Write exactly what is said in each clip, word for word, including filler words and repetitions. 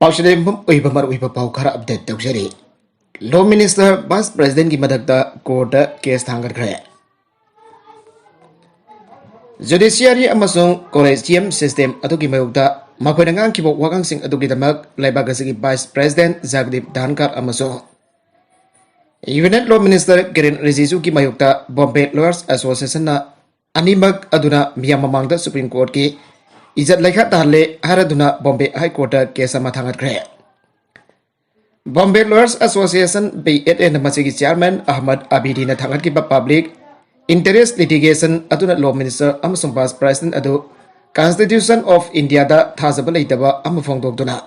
ꯍꯧꯖꯤꯛ ꯑꯣꯏꯕ ꯃꯔꯨꯑꯣꯏꯕ ꯄꯥꯎ ꯈꯔ ꯑꯞꯗꯦꯠ ꯇꯧꯖꯔꯤ꯫ ꯂꯣ ꯃꯤꯅꯤꯁꯇꯔ ꯚꯥꯏꯁ ꯄ꯭ꯔꯦꯁꯤꯗꯦꯟꯒꯤ ꯃꯊꯛꯇ ꯀꯣꯔꯠꯇ ꯀꯦꯁ ꯊꯥꯡꯒꯠꯈ꯭ꯔꯦ꯫ ꯖꯨꯗꯤꯁꯤꯌꯥꯔꯤ ꯑꯃꯁꯨꯡ ꯀꯣꯂꯦꯖꯤꯌꯝ ꯁꯤꯁꯇꯦꯝ ꯑꯗꯨꯒꯤ ꯃꯥꯌꯣꯛꯇ ꯃꯈꯣꯏꯅ ꯉꯥꯡꯈꯤꯕ ꯋꯥꯉꯥꯡꯁꯤꯡ ꯑꯗꯨꯒꯤꯗꯃꯛ ꯂꯩꯕꯥꯛ ꯑꯁꯤꯒꯤ ꯚꯥꯏꯁ ꯄ꯭ꯔꯦꯁꯤꯗꯦꯟ ꯖꯒꯗꯤꯞ ꯙꯥꯟꯀꯔ ꯑꯃꯁꯨꯡ ꯌꯨꯅꯤꯌꯟ ꯂꯣ ꯃꯤꯅꯤꯁꯇꯔ ꯀꯤꯔꯦꯟ ꯔꯤꯖꯤꯖꯨꯒꯤ ꯃꯥꯌꯣꯛꯇ ꯕꯣꯝꯕꯦ ꯂꯣꯌꯔꯁ ꯑꯦꯁꯣꯁꯤꯌꯦꯁꯟꯅ ꯑꯅꯤꯃꯛ ꯑꯗꯨꯅ ꯃꯤꯌꯥꯝ ꯃꯃꯥꯡꯗ ꯁꯨꯄ꯭ꯔꯤꯝ ꯀꯣꯔꯠꯀꯤ ꯏꯖꯠ ꯂꯩꯈꯥ ꯇꯥꯍꯜꯂꯦ ꯍꯥꯏꯔꯗꯨꯅ ꯕꯣꯝꯕꯦ ꯍꯥꯏ ꯀꯣꯔꯠꯇ ꯀꯦꯁ ꯑꯃ ꯊꯥꯡꯒꯠꯈ꯭ꯔꯦ꯫ ꯕꯣꯝꯕꯦ ꯂꯣꯌꯔꯁ ꯑꯦꯁꯣꯁꯤꯌꯦꯁꯟ, ꯕꯤ ꯑꯦꯟ ꯑꯦꯅ ꯃꯁꯤꯒꯤ ꯆꯤꯌꯥꯔꯃꯦꯟ ꯑꯍꯃꯗ ꯑꯕꯤꯗꯤꯅ ꯊꯥꯡꯒꯠꯈꯤꯕ ꯄꯕ꯭ꯂꯤꯛ ꯏꯟꯇꯔꯦꯁ ꯂꯤꯇꯤꯒꯦꯁꯟ ꯑꯗꯨꯅ ꯂꯣ ꯃꯤꯅꯤꯁꯇꯔ ꯑꯃꯁꯨꯡ ꯚꯥꯏꯁ ꯄ꯭ꯔꯦꯁꯤꯗꯦꯟ ꯑꯗꯨ ꯀꯟꯁꯇꯤꯇ꯭ꯌꯨꯁꯟ ꯑꯣꯐ ꯏꯟꯗꯤꯌꯥꯗ ꯊꯥꯖꯕ ꯂꯩꯇꯕ ꯑꯃ ꯐꯣꯡꯗꯣꯛꯇꯨꯅ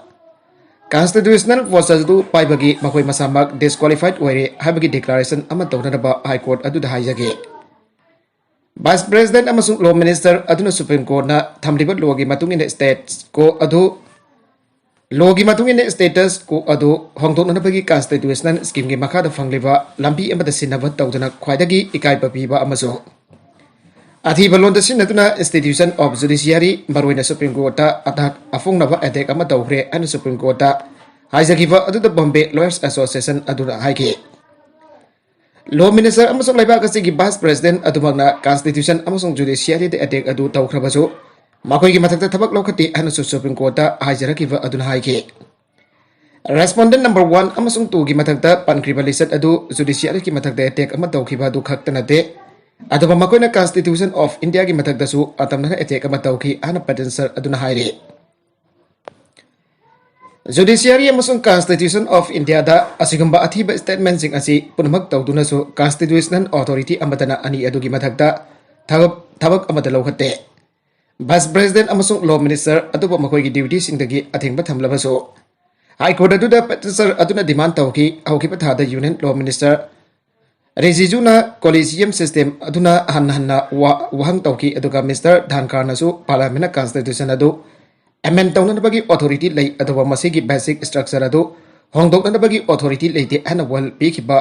ꯀꯟꯁꯇꯤꯇ꯭ꯌꯨꯁꯅꯦꯜ ꯄꯣꯁ ꯑꯗꯨ ꯄꯥꯏꯕꯒꯤ ꯃꯈꯣꯏ ꯃꯁꯥꯃꯛ ꯗꯤꯁꯀ꯭ꯋꯥꯂꯤꯐꯥꯏꯗ ꯑꯣꯏꯔꯦ ꯍꯥꯏꯕꯒꯤ ꯗꯤꯀ꯭ꯂꯥꯔꯦꯁꯟ ꯑꯃ ꯇꯧꯅꯅꯕ ꯍꯥꯏ ꯀꯣꯔꯠ ꯑꯗꯨꯗ ꯍꯥꯏꯖꯒꯦ꯫ ꯚꯥꯏꯁ ꯄ꯭ꯔꯦꯁꯤꯗꯦꯟ ꯑꯃꯁꯨꯡ ꯂꯣ ꯃꯤꯅꯤꯁꯇꯔ ꯑꯗꯨꯅ ꯁꯨꯄ꯭ꯔꯤꯝ ꯀꯣꯔꯠꯅ ꯊꯝꯂꯤꯕ ꯂꯣꯒꯤ ꯃꯇꯨꯡ ꯏꯟꯅ ꯁ꯭ꯇꯦꯇꯁ ꯀꯣ ꯑꯗꯨ, ꯂꯣꯒꯤ ꯃꯇꯨꯡ ꯏꯟꯅ ꯁ꯭ꯇꯦꯇꯁ ꯀꯣ ꯑꯗꯨ ꯍꯣꯡꯗꯣꯛꯅꯅꯕꯒꯤ ꯀꯟꯁꯇꯤꯇ꯭ꯌꯨꯁꯅꯦꯜ ꯁ꯭ꯀꯤꯝꯒꯤ ꯃꯈꯥꯗ ꯐꯪꯂꯤꯕ ꯂꯝꯕꯤ ꯑꯃꯗ ꯁꯤꯟꯅꯕ ꯇꯧꯗꯨꯅ ꯈ꯭ꯋꯥꯏꯗꯒꯤ ꯏꯀꯥꯏꯕ ꯄꯤꯕ ꯑꯃꯁꯨꯡ ꯑꯊꯤꯕ ꯂꯣꯟꯗ ꯁꯤꯖꯤꯟꯅꯗꯨꯅ Institution of Judiciary, ꯃꯔꯨꯑꯣꯏꯅ ꯁꯨꯄ꯭ꯔꯤꯝ ꯀꯣꯔꯠꯇ ꯑꯇꯥꯛ ꯑꯐꯣꯡꯅꯕ ꯑꯦꯇꯦꯛ ꯑꯃ ꯇꯧꯈ꯭ꯔꯦ ꯍꯥꯏꯅ ꯁꯨꯄ꯭ꯔꯤꯝ ꯀꯣꯔꯠꯇ ꯍꯥꯏꯖꯈꯤꯕ ꯑꯗꯨꯗ ꯕꯣꯝꯕꯦ ꯂꯣꯌꯔꯁ ꯑꯦꯁꯣꯁꯤꯌꯦꯁꯟ ꯑꯗꯨꯅ ꯍꯥꯏꯈꯤ꯫ ꯂꯣ ꯃꯤꯅꯤꯁꯇꯔ ꯑꯃꯁꯨꯡ ꯂꯩꯕꯥꯛ ꯑꯁꯤꯒꯤ ꯚꯥꯏꯁ ꯄ꯭ꯔꯦꯁꯤꯗꯦꯟ ꯑꯗꯨꯃꯛꯅ ꯀꯟꯁꯇꯤꯇ꯭ꯌꯨꯁꯟ ꯑꯃꯁꯨꯡ ꯖꯨꯗꯤꯁꯤꯌꯥꯔꯤꯗ ꯑꯦꯇꯦꯛ ꯑꯗꯨ ꯇꯧꯈ꯭ꯔꯕꯁꯨ, ꯃꯈꯣꯏꯒꯤ ꯃꯊꯛꯇ ꯊꯕꯛ ꯂꯧꯈꯠꯇꯦ ꯍꯥꯏꯅꯁꯨ ꯁꯨꯄ꯭ꯔꯤꯝ ꯀꯣꯔꯠꯇ ꯍꯥꯏꯖꯔꯛꯈꯤꯕ ꯑꯗꯨꯅ ꯍꯥꯏꯈꯤ꯫ ꯔꯦꯁꯄꯣꯟꯗꯦꯟ ꯅꯝꯕꯔ ꯋꯥꯟ ꯑꯃꯁꯨꯡ ꯇꯨꯒꯤ ꯃꯊꯛꯇ ꯄꯟꯈ꯭ꯔꯤꯕ ꯂꯤꯁꯠ ꯑꯗꯨ ꯖꯨꯗꯤꯁꯤꯌꯥꯔꯤꯒꯤ ꯃꯊꯛꯇ ꯑꯦꯇꯦꯛ ꯑꯃ ꯇꯧꯈꯤꯕ ꯑꯗꯨ ꯈꯛꯇ ꯅꯠꯇꯦ, ꯑꯗꯨꯒ ꯃꯈꯣꯏꯅ ꯀꯟꯁꯇꯤꯇ꯭ꯌꯨꯁꯟ ꯑꯣꯐ ꯏꯟꯗꯤꯌꯥꯒꯤ ꯃꯊꯛꯇꯁꯨ ꯑꯇꯝꯅꯅ ꯑꯦꯇꯦꯛ ꯑꯃ ꯇꯧꯈꯤ ꯍꯥꯏꯅ ꯄꯦꯇꯤꯁꯅꯔ ꯑꯗꯨꯅ ꯍꯥꯏꯔꯤ꯫ ꯖꯨꯗꯤꯁꯤꯌꯥꯔꯤ ꯑꯃꯁꯨꯡ ꯀꯟꯁꯇꯤꯇ꯭ꯌꯨꯁꯟ ꯑꯣꯐ ꯏꯟꯗꯤꯌꯥꯗ ꯑꯁꯤꯒꯨꯝꯕ ꯑꯊꯤꯕ ꯁ꯭ꯇꯦꯠꯃꯦꯟꯁꯤꯡ ꯑꯁꯤ ꯄꯨꯝꯅꯃꯛ ꯇꯧꯗꯨꯅꯁꯨ ꯀꯟꯁꯇꯤꯇ꯭ꯌꯨꯁꯅꯦꯜ ꯑꯣꯊꯣꯔꯤꯇꯤ ꯑꯃꯠꯇꯅ ꯑꯅꯤ ꯑꯗꯨꯒꯤ ꯃꯊꯛꯇ ꯊꯕꯛ, ꯊꯕꯛ ꯑꯃꯠꯇ ꯂꯧꯈꯠꯇꯦ꯫ ꯚꯥꯏꯁ ꯄ꯭ꯔꯦꯁꯤꯗꯦꯟ ꯑꯃꯁꯨꯡ ꯂꯣ ꯃꯤꯅꯤꯁꯇꯔ ꯑꯗꯨꯕꯨ ꯃꯈꯣꯏꯒꯤ ꯗ꯭ꯌꯨꯇꯤꯁꯤꯡꯗꯒꯤ ꯑꯊꯤꯡꯕ ꯊꯝꯂꯕꯁꯨ, ꯍꯥꯏ ꯀꯣꯔꯠ ꯑꯗꯨꯗ ꯄꯦꯇꯤꯁꯅꯔ ꯑꯗꯨꯅ ꯗꯤꯃꯥꯟ ꯇꯧꯈꯤ, ꯍꯧꯈꯤꯕ ꯊꯥꯗ ꯌꯨꯅꯤꯌꯟ ꯂꯣ ꯃꯤꯅꯤꯁꯇꯔ ꯔꯤꯖꯤꯖꯨꯅ ꯀꯣꯂꯤꯖꯤꯌꯝ ꯁꯤꯁꯇꯦꯝ ꯑꯗꯨꯅ ꯍꯟꯅ ꯍꯟꯅ ꯋꯥ-, ꯋꯥꯍꯪ ꯇꯧꯈꯤ, ꯑꯗꯨꯒ ꯃꯤꯁꯇꯔ ꯙꯥꯟꯀꯥꯔꯅꯁꯨ ꯄꯥꯔꯂꯤꯌꯥꯃꯦꯟꯅ ꯀꯟꯁꯇꯤꯇ꯭ꯌꯨꯁꯟ ꯑꯗꯨ ꯑꯦꯃꯦꯟ ꯇꯧꯅꯅꯕꯒꯤ ꯑꯣꯊꯣꯔꯤꯇꯤ ꯂꯩ, ꯑꯗꯨꯕꯨ ꯃꯁꯤꯒꯤ ꯕꯦꯁꯤꯛ ꯁ꯭ꯇ꯭ꯔꯛꯆꯔ ꯑꯗꯨ ꯍꯣꯡꯗꯣꯛꯅꯅꯕꯒꯤ ꯑꯣꯊꯣꯔꯤꯇꯤ ꯂꯩꯇꯦ ꯍꯥꯏꯅ ꯋꯥꯍꯪ ꯄꯤꯈꯤꯕ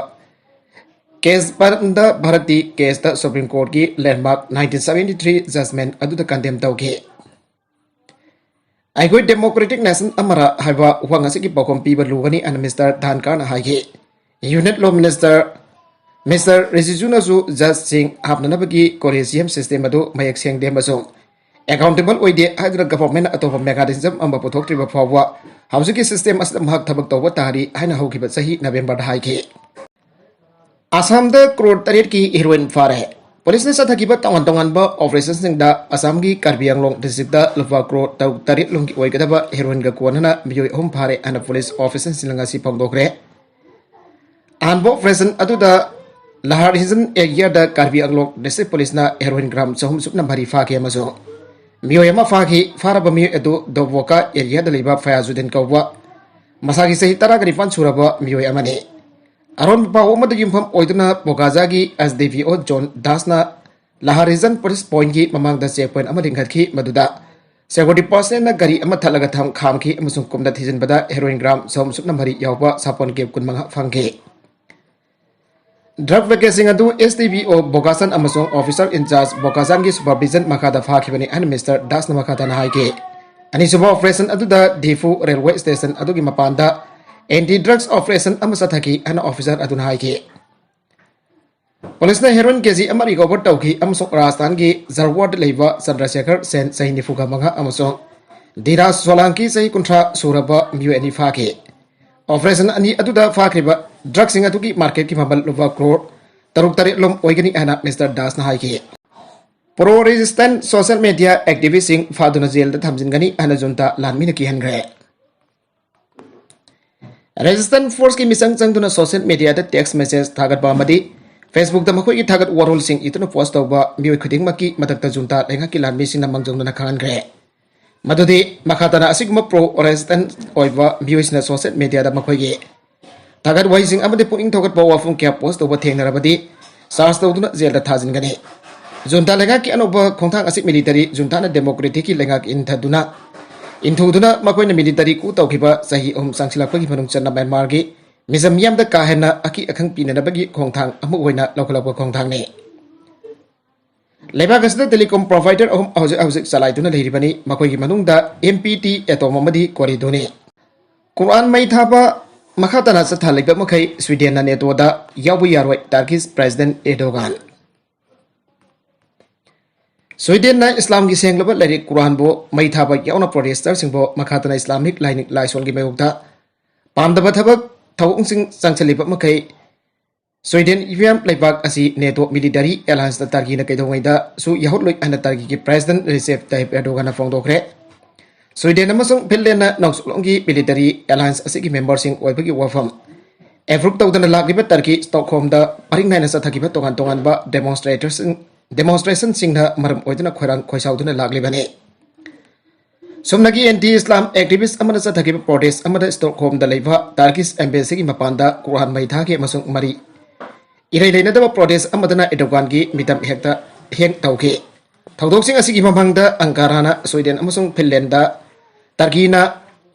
ꯀꯦꯁ ꯕꯟꯗ ꯚꯥꯔꯠꯇꯤ ꯀꯦꯁꯇ ꯁꯨꯄ꯭ꯔꯤꯝ ꯀꯣꯔꯠꯀꯤ ꯂꯦꯟꯗꯃꯥꯔꯛ ꯅꯥꯏꯟꯇꯤꯟ ꯁꯚꯦꯟꯇꯤ ꯊ꯭ꯔꯤ ꯖꯖꯃꯦꯟ ꯑꯗꯨꯗ ꯀꯟꯗꯦꯝ ꯇꯧꯈꯤ꯫ ꯑꯩꯈꯣꯏ democratic nation ꯑꯃꯔ ꯍꯥꯏꯕ ꯋꯥꯍꯪ ꯑꯁꯤꯒꯤ ꯄꯥꯎꯈꯨꯝ ꯄꯤꯕ ꯂꯨꯒꯅꯤ ꯍꯥꯏꯅ Mister Dhankhar ꯅ ꯍꯥꯏꯈꯤ꯫ Union Law Minister Mister Rijiju ꯅꯁꯨ judge ꯁꯤꯡ ꯍꯥꯞꯅꯅꯕꯒꯤ collegium system ꯑꯗꯨ ꯃꯌꯦꯛ ꯁꯦꯡꯗꯦ ꯑꯃꯁꯨꯡ accountable ꯑꯣꯏꯗꯦ ꯍꯥꯏꯗꯨꯅ government ꯅ ꯑꯇꯣꯞꯄ mechanism ꯑꯃ ꯄꯨꯊꯣꯛꯇ꯭ꯔꯤꯕ ꯐꯥꯎꯕ ꯍꯧꯖꯤꯛꯀꯤ system ꯑꯁꯤꯗ ꯃꯍꯥꯛ ꯊꯕꯛ ꯇꯧꯕ ꯇꯥꯔꯤ ꯍꯥꯏꯅ ꯍꯧꯈꯤꯕ ꯆꯍꯤ November ꯗ ꯍꯥꯏꯈꯤ꯫ ꯑꯁꯥꯝꯗ crore ꯇꯔꯦꯠꯀꯤ heroin ꯐꯥꯔꯦ꯫ Police ꯅ ꯆꯠꯊꯈꯤꯕ ꯇꯣꯉꯥꯟ ꯇꯣꯉꯥꯟꯕ operation ꯁꯤꯡꯗ ꯑꯁꯥꯝꯒꯤ ꯀꯥꯔꯕꯤ ꯑꯪꯂꯣꯡ district ꯇ ꯂꯨꯄꯥ crore ꯇꯔꯨꯛ ꯇꯔꯦꯠ ꯂꯣꯝꯒꯤ ꯑꯣꯏꯒꯗꯕ heroin ꯒ ꯀꯣꯟꯅꯅ ꯃꯤꯑꯣꯏ ꯑꯍꯨꯝ ꯐꯥꯔꯦ ꯍꯥꯏꯅ police officer ꯁꯤꯡꯅ ꯉꯁꯤ ꯐꯣꯡꯗꯣꯛꯈ꯭ꯔꯦ꯫ ꯑꯍꯥꯟꯕ operation ꯑꯗꯨꯗ ꯂꯍꯥꯔ ꯍꯤꯖꯟ area ꯗ ꯀꯥꯔꯕꯤ ꯑꯪꯂꯣꯡ district police ꯅ heroin gram ꯆꯍꯨꯝ ꯁꯨꯞꯅ ꯃꯔꯤ ꯐꯥꯈꯤ ꯑꯃꯁꯨꯡ ꯃꯤꯑꯣꯏ ꯑꯃ ꯐꯥꯈꯤ꯫ ꯐꯥꯔꯕ ꯃꯤꯑꯣꯏ ꯑꯗꯨ ꯗꯣꯕꯣꯀꯥ area ꯗ ꯂꯩꯕ ꯐꯌꯥꯖꯨꯗꯤꯟ ꯀꯧꯕ ꯃꯁꯥꯒꯤ ꯆꯍꯤ ꯇꯔꯥꯒ ꯅꯤꯄꯥꯟ ꯁꯨꯔꯕ ꯃꯤꯑꯣꯏ ꯑꯃꯅꯤ꯫ ꯑꯔꯣꯟꯕ ꯄꯥꯎ ꯑꯃꯗ ꯌꯨꯝꯐꯝ ꯑꯣꯏꯗꯨꯅ ꯕꯣꯀꯥꯖꯥꯒꯤ S D P O Jon ꯗꯥꯁꯅ ꯂꯍꯥꯔꯤꯖꯟ police point ꯀꯤ ꯃꯃꯥꯡꯗ check point ꯑꯃ ꯂꯤꯡꯈꯠꯈꯤ, ꯃꯗꯨꯗ security personnel ꯅ ꯒꯥꯔꯤ ꯑꯃ ꯊꯠꯂꯒ ꯊꯝ-, ꯈꯥꯝꯈꯤ ꯑꯃꯁꯨꯡ ꯀꯨꯞꯅ ꯊꯤꯖꯤꯟꯕꯗ heroin gram ꯆꯍꯨꯝ ꯁꯨꯞꯅ ꯃꯔꯤ ꯌꯥꯎꯕ ꯁꯥꯄꯣꯟ case ꯀꯨꯟꯃꯉꯥ ꯐꯪꯈꯤ꯫ Drug package ꯁꯤꯡ ꯑꯗꯨ S D P O ꯕꯣꯀꯥꯁꯟ ꯑꯃꯁꯨꯡ officer in charge ꯕꯣꯀꯥꯁꯟꯒꯤ supervision ꯃꯈꯥꯗ ꯐꯥꯈꯤꯕꯅꯤ ꯍꯥꯏꯅ Mister ꯗꯥꯁꯅ ꯃꯈꯥ ꯇꯥꯅ ꯍꯥꯏꯈꯤ꯫ ꯑꯅꯤꯁꯨꯕ operation ꯑꯗꯨꯗ ꯗꯤꯐꯨ railway station ꯑꯗꯨꯒꯤ ꯃꯄꯥꯟꯗ anti drugs operation ꯑꯃ ꯆꯠꯊꯈꯤ ꯍꯥꯏꯅ officer ꯑꯗꯨꯅ ꯍꯥꯏꯈꯤ꯫ Police ꯅ heroin KG ꯑꯃ recover ꯇꯧꯈꯤ ꯑꯃꯁꯨꯡ ꯔꯥꯖꯁꯊꯥꯟꯒꯤ ꯖꯔꯋꯥꯗ ꯂꯩꯕ ꯆꯟꯗ꯭ꯔꯁꯦꯈꯔ ꯁꯦꯟ, ꯆꯍꯤ ꯅꯤꯐꯨꯒ ꯃꯉꯥ, ꯑꯃꯁꯨꯡ ꯙꯤꯔꯥꯖ ꯁꯣꯂꯥꯡꯀꯤ, ꯆꯍꯤ ꯀꯨꯟꯊ꯭ꯔꯥ ꯁꯨꯔꯕ ꯃꯤꯑꯣꯏ ꯑꯅꯤ ꯐꯥꯈꯤ꯫ Operation ꯑꯅꯤ ꯑꯗꯨꯗ ꯐꯥꯈ꯭ꯔꯤꯕ drug ꯁꯤꯡ ꯑꯗꯨꯒꯤ market ꯀꯤ ꯃꯃꯜ ꯂꯨꯄꯥ crore ꯇꯔꯨꯛ ꯇꯔꯦꯠ ꯂꯣꯝ ꯑꯣꯏꯒꯅꯤ ꯍꯥꯏꯅ Mister ꯗꯥꯁꯅ ꯍꯥꯏꯈꯤ꯫ Pro resistance social media activist ꯁꯤꯡ ꯐꯥꯗꯨꯅ jail ꯗ ꯊꯝꯖꯤꯟꯒꯅꯤ ꯍꯥꯏꯅ junta ꯂꯥꯟꯃꯤꯅ ꯀꯤꯍꯟꯈ꯭ꯔꯦ꯫ Resistance force ꯀꯤ ꯃꯤꯆꯪ ꯆꯪꯗꯨꯅ social media ꯗ text message ꯊꯥꯒꯠꯄ ꯑꯃꯗꯤ Facebook ꯇ ꯃꯈꯣꯏꯒꯤ ꯊꯥꯒꯠ ꯋꯥꯔꯣꯜꯁꯤꯡ ꯏꯗꯨꯅ post ꯇꯧꯕ ꯃꯤꯑꯣꯏ ꯈꯨꯗꯤꯡꯃꯛꯀꯤ ꯃꯊꯛꯇ junta ꯂꯩꯉꯥꯛꯀꯤ ꯂꯥꯟꯃꯤꯁꯤꯡꯅ ꯃꯥꯡꯖꯧꯅꯅ ꯈꯪꯍꯟꯈ꯭ꯔꯦ꯫ ꯃꯗꯨꯗꯤ ꯃꯈꯥ ꯇꯥꯅ ꯑꯁꯤꯒꯨꯝꯕ pro resistance ꯑꯣꯏꯕ ꯃꯤꯑꯣꯏꯁꯤꯡꯅ social media ꯗ ꯃꯈꯣꯏꯒꯤ ꯊꯥꯒꯠ ꯋꯥꯍꯩꯁꯤꯡ ꯑꯃꯗꯤ ꯄꯨꯛꯅꯤꯡ ꯊꯧꯒꯠꯄ ꯋꯥꯐꯝ ꯀꯌꯥ post ꯇꯧꯕ ꯊꯦꯡꯅꯔꯕꯗꯤ charge ꯇꯧꯗꯨꯅ jail ꯗ ꯊꯥꯖꯤꯟꯒꯅꯤ꯫ Junta ꯂꯩꯉꯥꯛꯀꯤ ꯑꯅꯧꯕ ꯈꯣꯡꯊꯥꯡ ꯑꯁꯤ military junta ꯅ democratic ꯀꯤ ꯂꯩꯉꯥꯛ ꯏꯟꯊꯗꯨꯅ, ꯏꯟꯊꯨꯗꯨꯅ ꯃꯈꯣꯏꯅ military coup ꯇꯧꯈꯤꯕ ꯆꯍꯤ ꯑꯍꯨꯝ ꯆꯪꯁꯤꯜꯂꯛꯄꯒꯤ ꯃꯅꯨꯡ ꯆꯟꯅ Myanmar ꯒꯤ ꯃꯤꯆꯝ ꯃꯤꯌꯥꯝꯗ ꯀꯥ ꯍꯦꯟꯅ ꯑꯀꯤ ꯑꯈꯪ ꯄꯤꯅꯅꯕꯒꯤ ꯈꯣꯡꯊꯥꯡ ꯑꯃ ꯑꯣꯏꯅ ꯂꯧꯈꯠꯂꯛꯄ ꯈꯣꯡꯊꯥꯡꯅꯤ꯫ ꯂꯩꯕꯥꯛ ꯑꯁꯤꯗ telecom provider ꯑꯍꯨꯝ ꯍꯧꯖꯤꯛ ꯍꯧꯖꯤꯛ ꯆꯂꯥꯏꯗꯨꯅ ꯂꯩꯔꯤꯕꯅꯤ꯫ ꯃꯈꯣꯏꯒꯤ ꯃꯅꯨꯡꯗ M P T, Atom ꯑꯃꯗꯤ Corridoni꯫ ꯀꯨꯔꯥꯟ ꯃꯩ ꯊꯥꯕ ꯃꯈꯥ ꯇꯥꯅ ꯆꯠꯊꯍꯜꯂꯤꯕ ꯃꯈꯩ ꯁ꯭ꯋꯤꯗꯦꯟꯅ NATOꯗ ꯌꯥꯎꯕ ꯌꯥꯔꯣꯏ, Turkish President Erdogan꯫ ꯁ꯭ꯋꯤꯗꯦꯟꯅ ꯏꯁꯂꯥꯝꯒꯤ ꯁꯦꯡꯂꯕ ꯂꯥꯏꯔꯤꯛ ꯀꯨꯔꯥꯟꯕꯨ ꯃꯩ ꯊꯥꯕ ꯌꯥꯎꯅ protesters ꯁꯤꯡꯕꯨ ꯃꯈꯥ ꯇꯥꯅ ꯏꯁꯂꯥꯃꯤꯛ ꯂꯥꯏꯅꯤꯡ ꯂꯥꯏꯁꯣꯟꯒꯤ ꯃꯥꯌꯣꯛꯇ ꯄꯥꯝꯗꯕ ꯊꯕꯛ ꯊꯧꯑꯣꯡꯁꯤꯡ ꯆꯪꯁꯤꯜꯂꯤꯕ ꯃꯈꯩ ꯁ꯭ꯋꯤꯗꯦꯟ ꯏꯚꯤꯌꯝ ꯂꯩꯕꯥꯛ ꯑꯁꯤ NATO military allianceꯇ ꯇꯔꯀꯤꯅ ꯀꯩꯗꯧꯉꯩꯗꯁꯨ ꯌꯥꯍꯨꯠꯂꯣꯏ ꯍꯥꯏꯅ ꯇꯔꯀꯤꯒꯤ President Recep Tayyip Erdoganꯅ ꯐꯣꯡꯗꯣꯛꯈ꯭ꯔꯦ꯫ ꯁ꯭ꯋꯤꯗꯦꯟ ꯑꯃꯁꯨꯡ ꯐꯤꯟꯂꯦꯟꯅ ꯅꯣꯡꯆꯨꯞꯂꯣꯝꯒꯤ military alliance ꯑꯁꯤꯒꯤ memberꯁꯤꯡ ꯑꯣꯏꯕꯒꯤ ꯋꯥꯐꯝ approve ꯇꯧꯗꯅ ꯂꯥꯛꯂꯤꯕ ꯇꯔꯀꯤ ꯁ꯭ꯇꯣꯛꯍꯣꯝꯗ ꯄꯔꯤꯡ ꯅꯥꯏꯅ ꯆꯠꯊꯈꯤꯕ ꯇꯣꯉꯥꯟ ꯇꯣꯉꯥꯟꯕ demonstratorꯁꯤꯡ, demonstrationꯁꯤꯡꯅ ꯃꯔꯝ ꯑꯣꯏꯗꯨꯅ ꯈꯣꯏꯔꯥꯡ ꯈꯣꯏꯁꯥꯎꯗꯨꯅ ꯂꯥꯛꯂꯤꯕꯅꯤ꯫ ꯁꯨꯞꯅꯒꯤ anti-Islam activist ꯑꯃꯅ ꯆꯠꯊꯈꯤꯕ protest ꯑꯃꯗ ꯁ꯭ꯇꯣꯛꯍꯣꯝꯗ ꯂꯩꯕ Turkish embassyꯒꯤ ꯃꯄꯥꯟꯗ ꯀꯨꯔꯥꯟ ꯃꯩ ꯊꯥꯈꯤ ꯑꯃꯁꯨꯡ ꯃꯔꯤ ꯏꯔꯩ ꯂꯩꯅꯗꯕ protest ꯑꯃꯗꯅ Erdoganꯒꯤ ꯃꯤꯇꯝ ꯍꯦꯛꯇ ꯍꯦꯡ ꯇꯧꯈꯤ꯫ ꯊꯧꯗꯣꯛꯁꯤꯡ ꯑꯁꯤꯒꯤ ꯃꯃꯥꯡꯗ ꯑꯪꯀꯥꯔꯥꯅ ꯁ꯭ꯋꯤꯗꯦꯟ ꯑꯃꯁꯨꯡ ꯐꯤꯟꯂꯦꯟꯗ ꯇꯔꯀꯤꯅ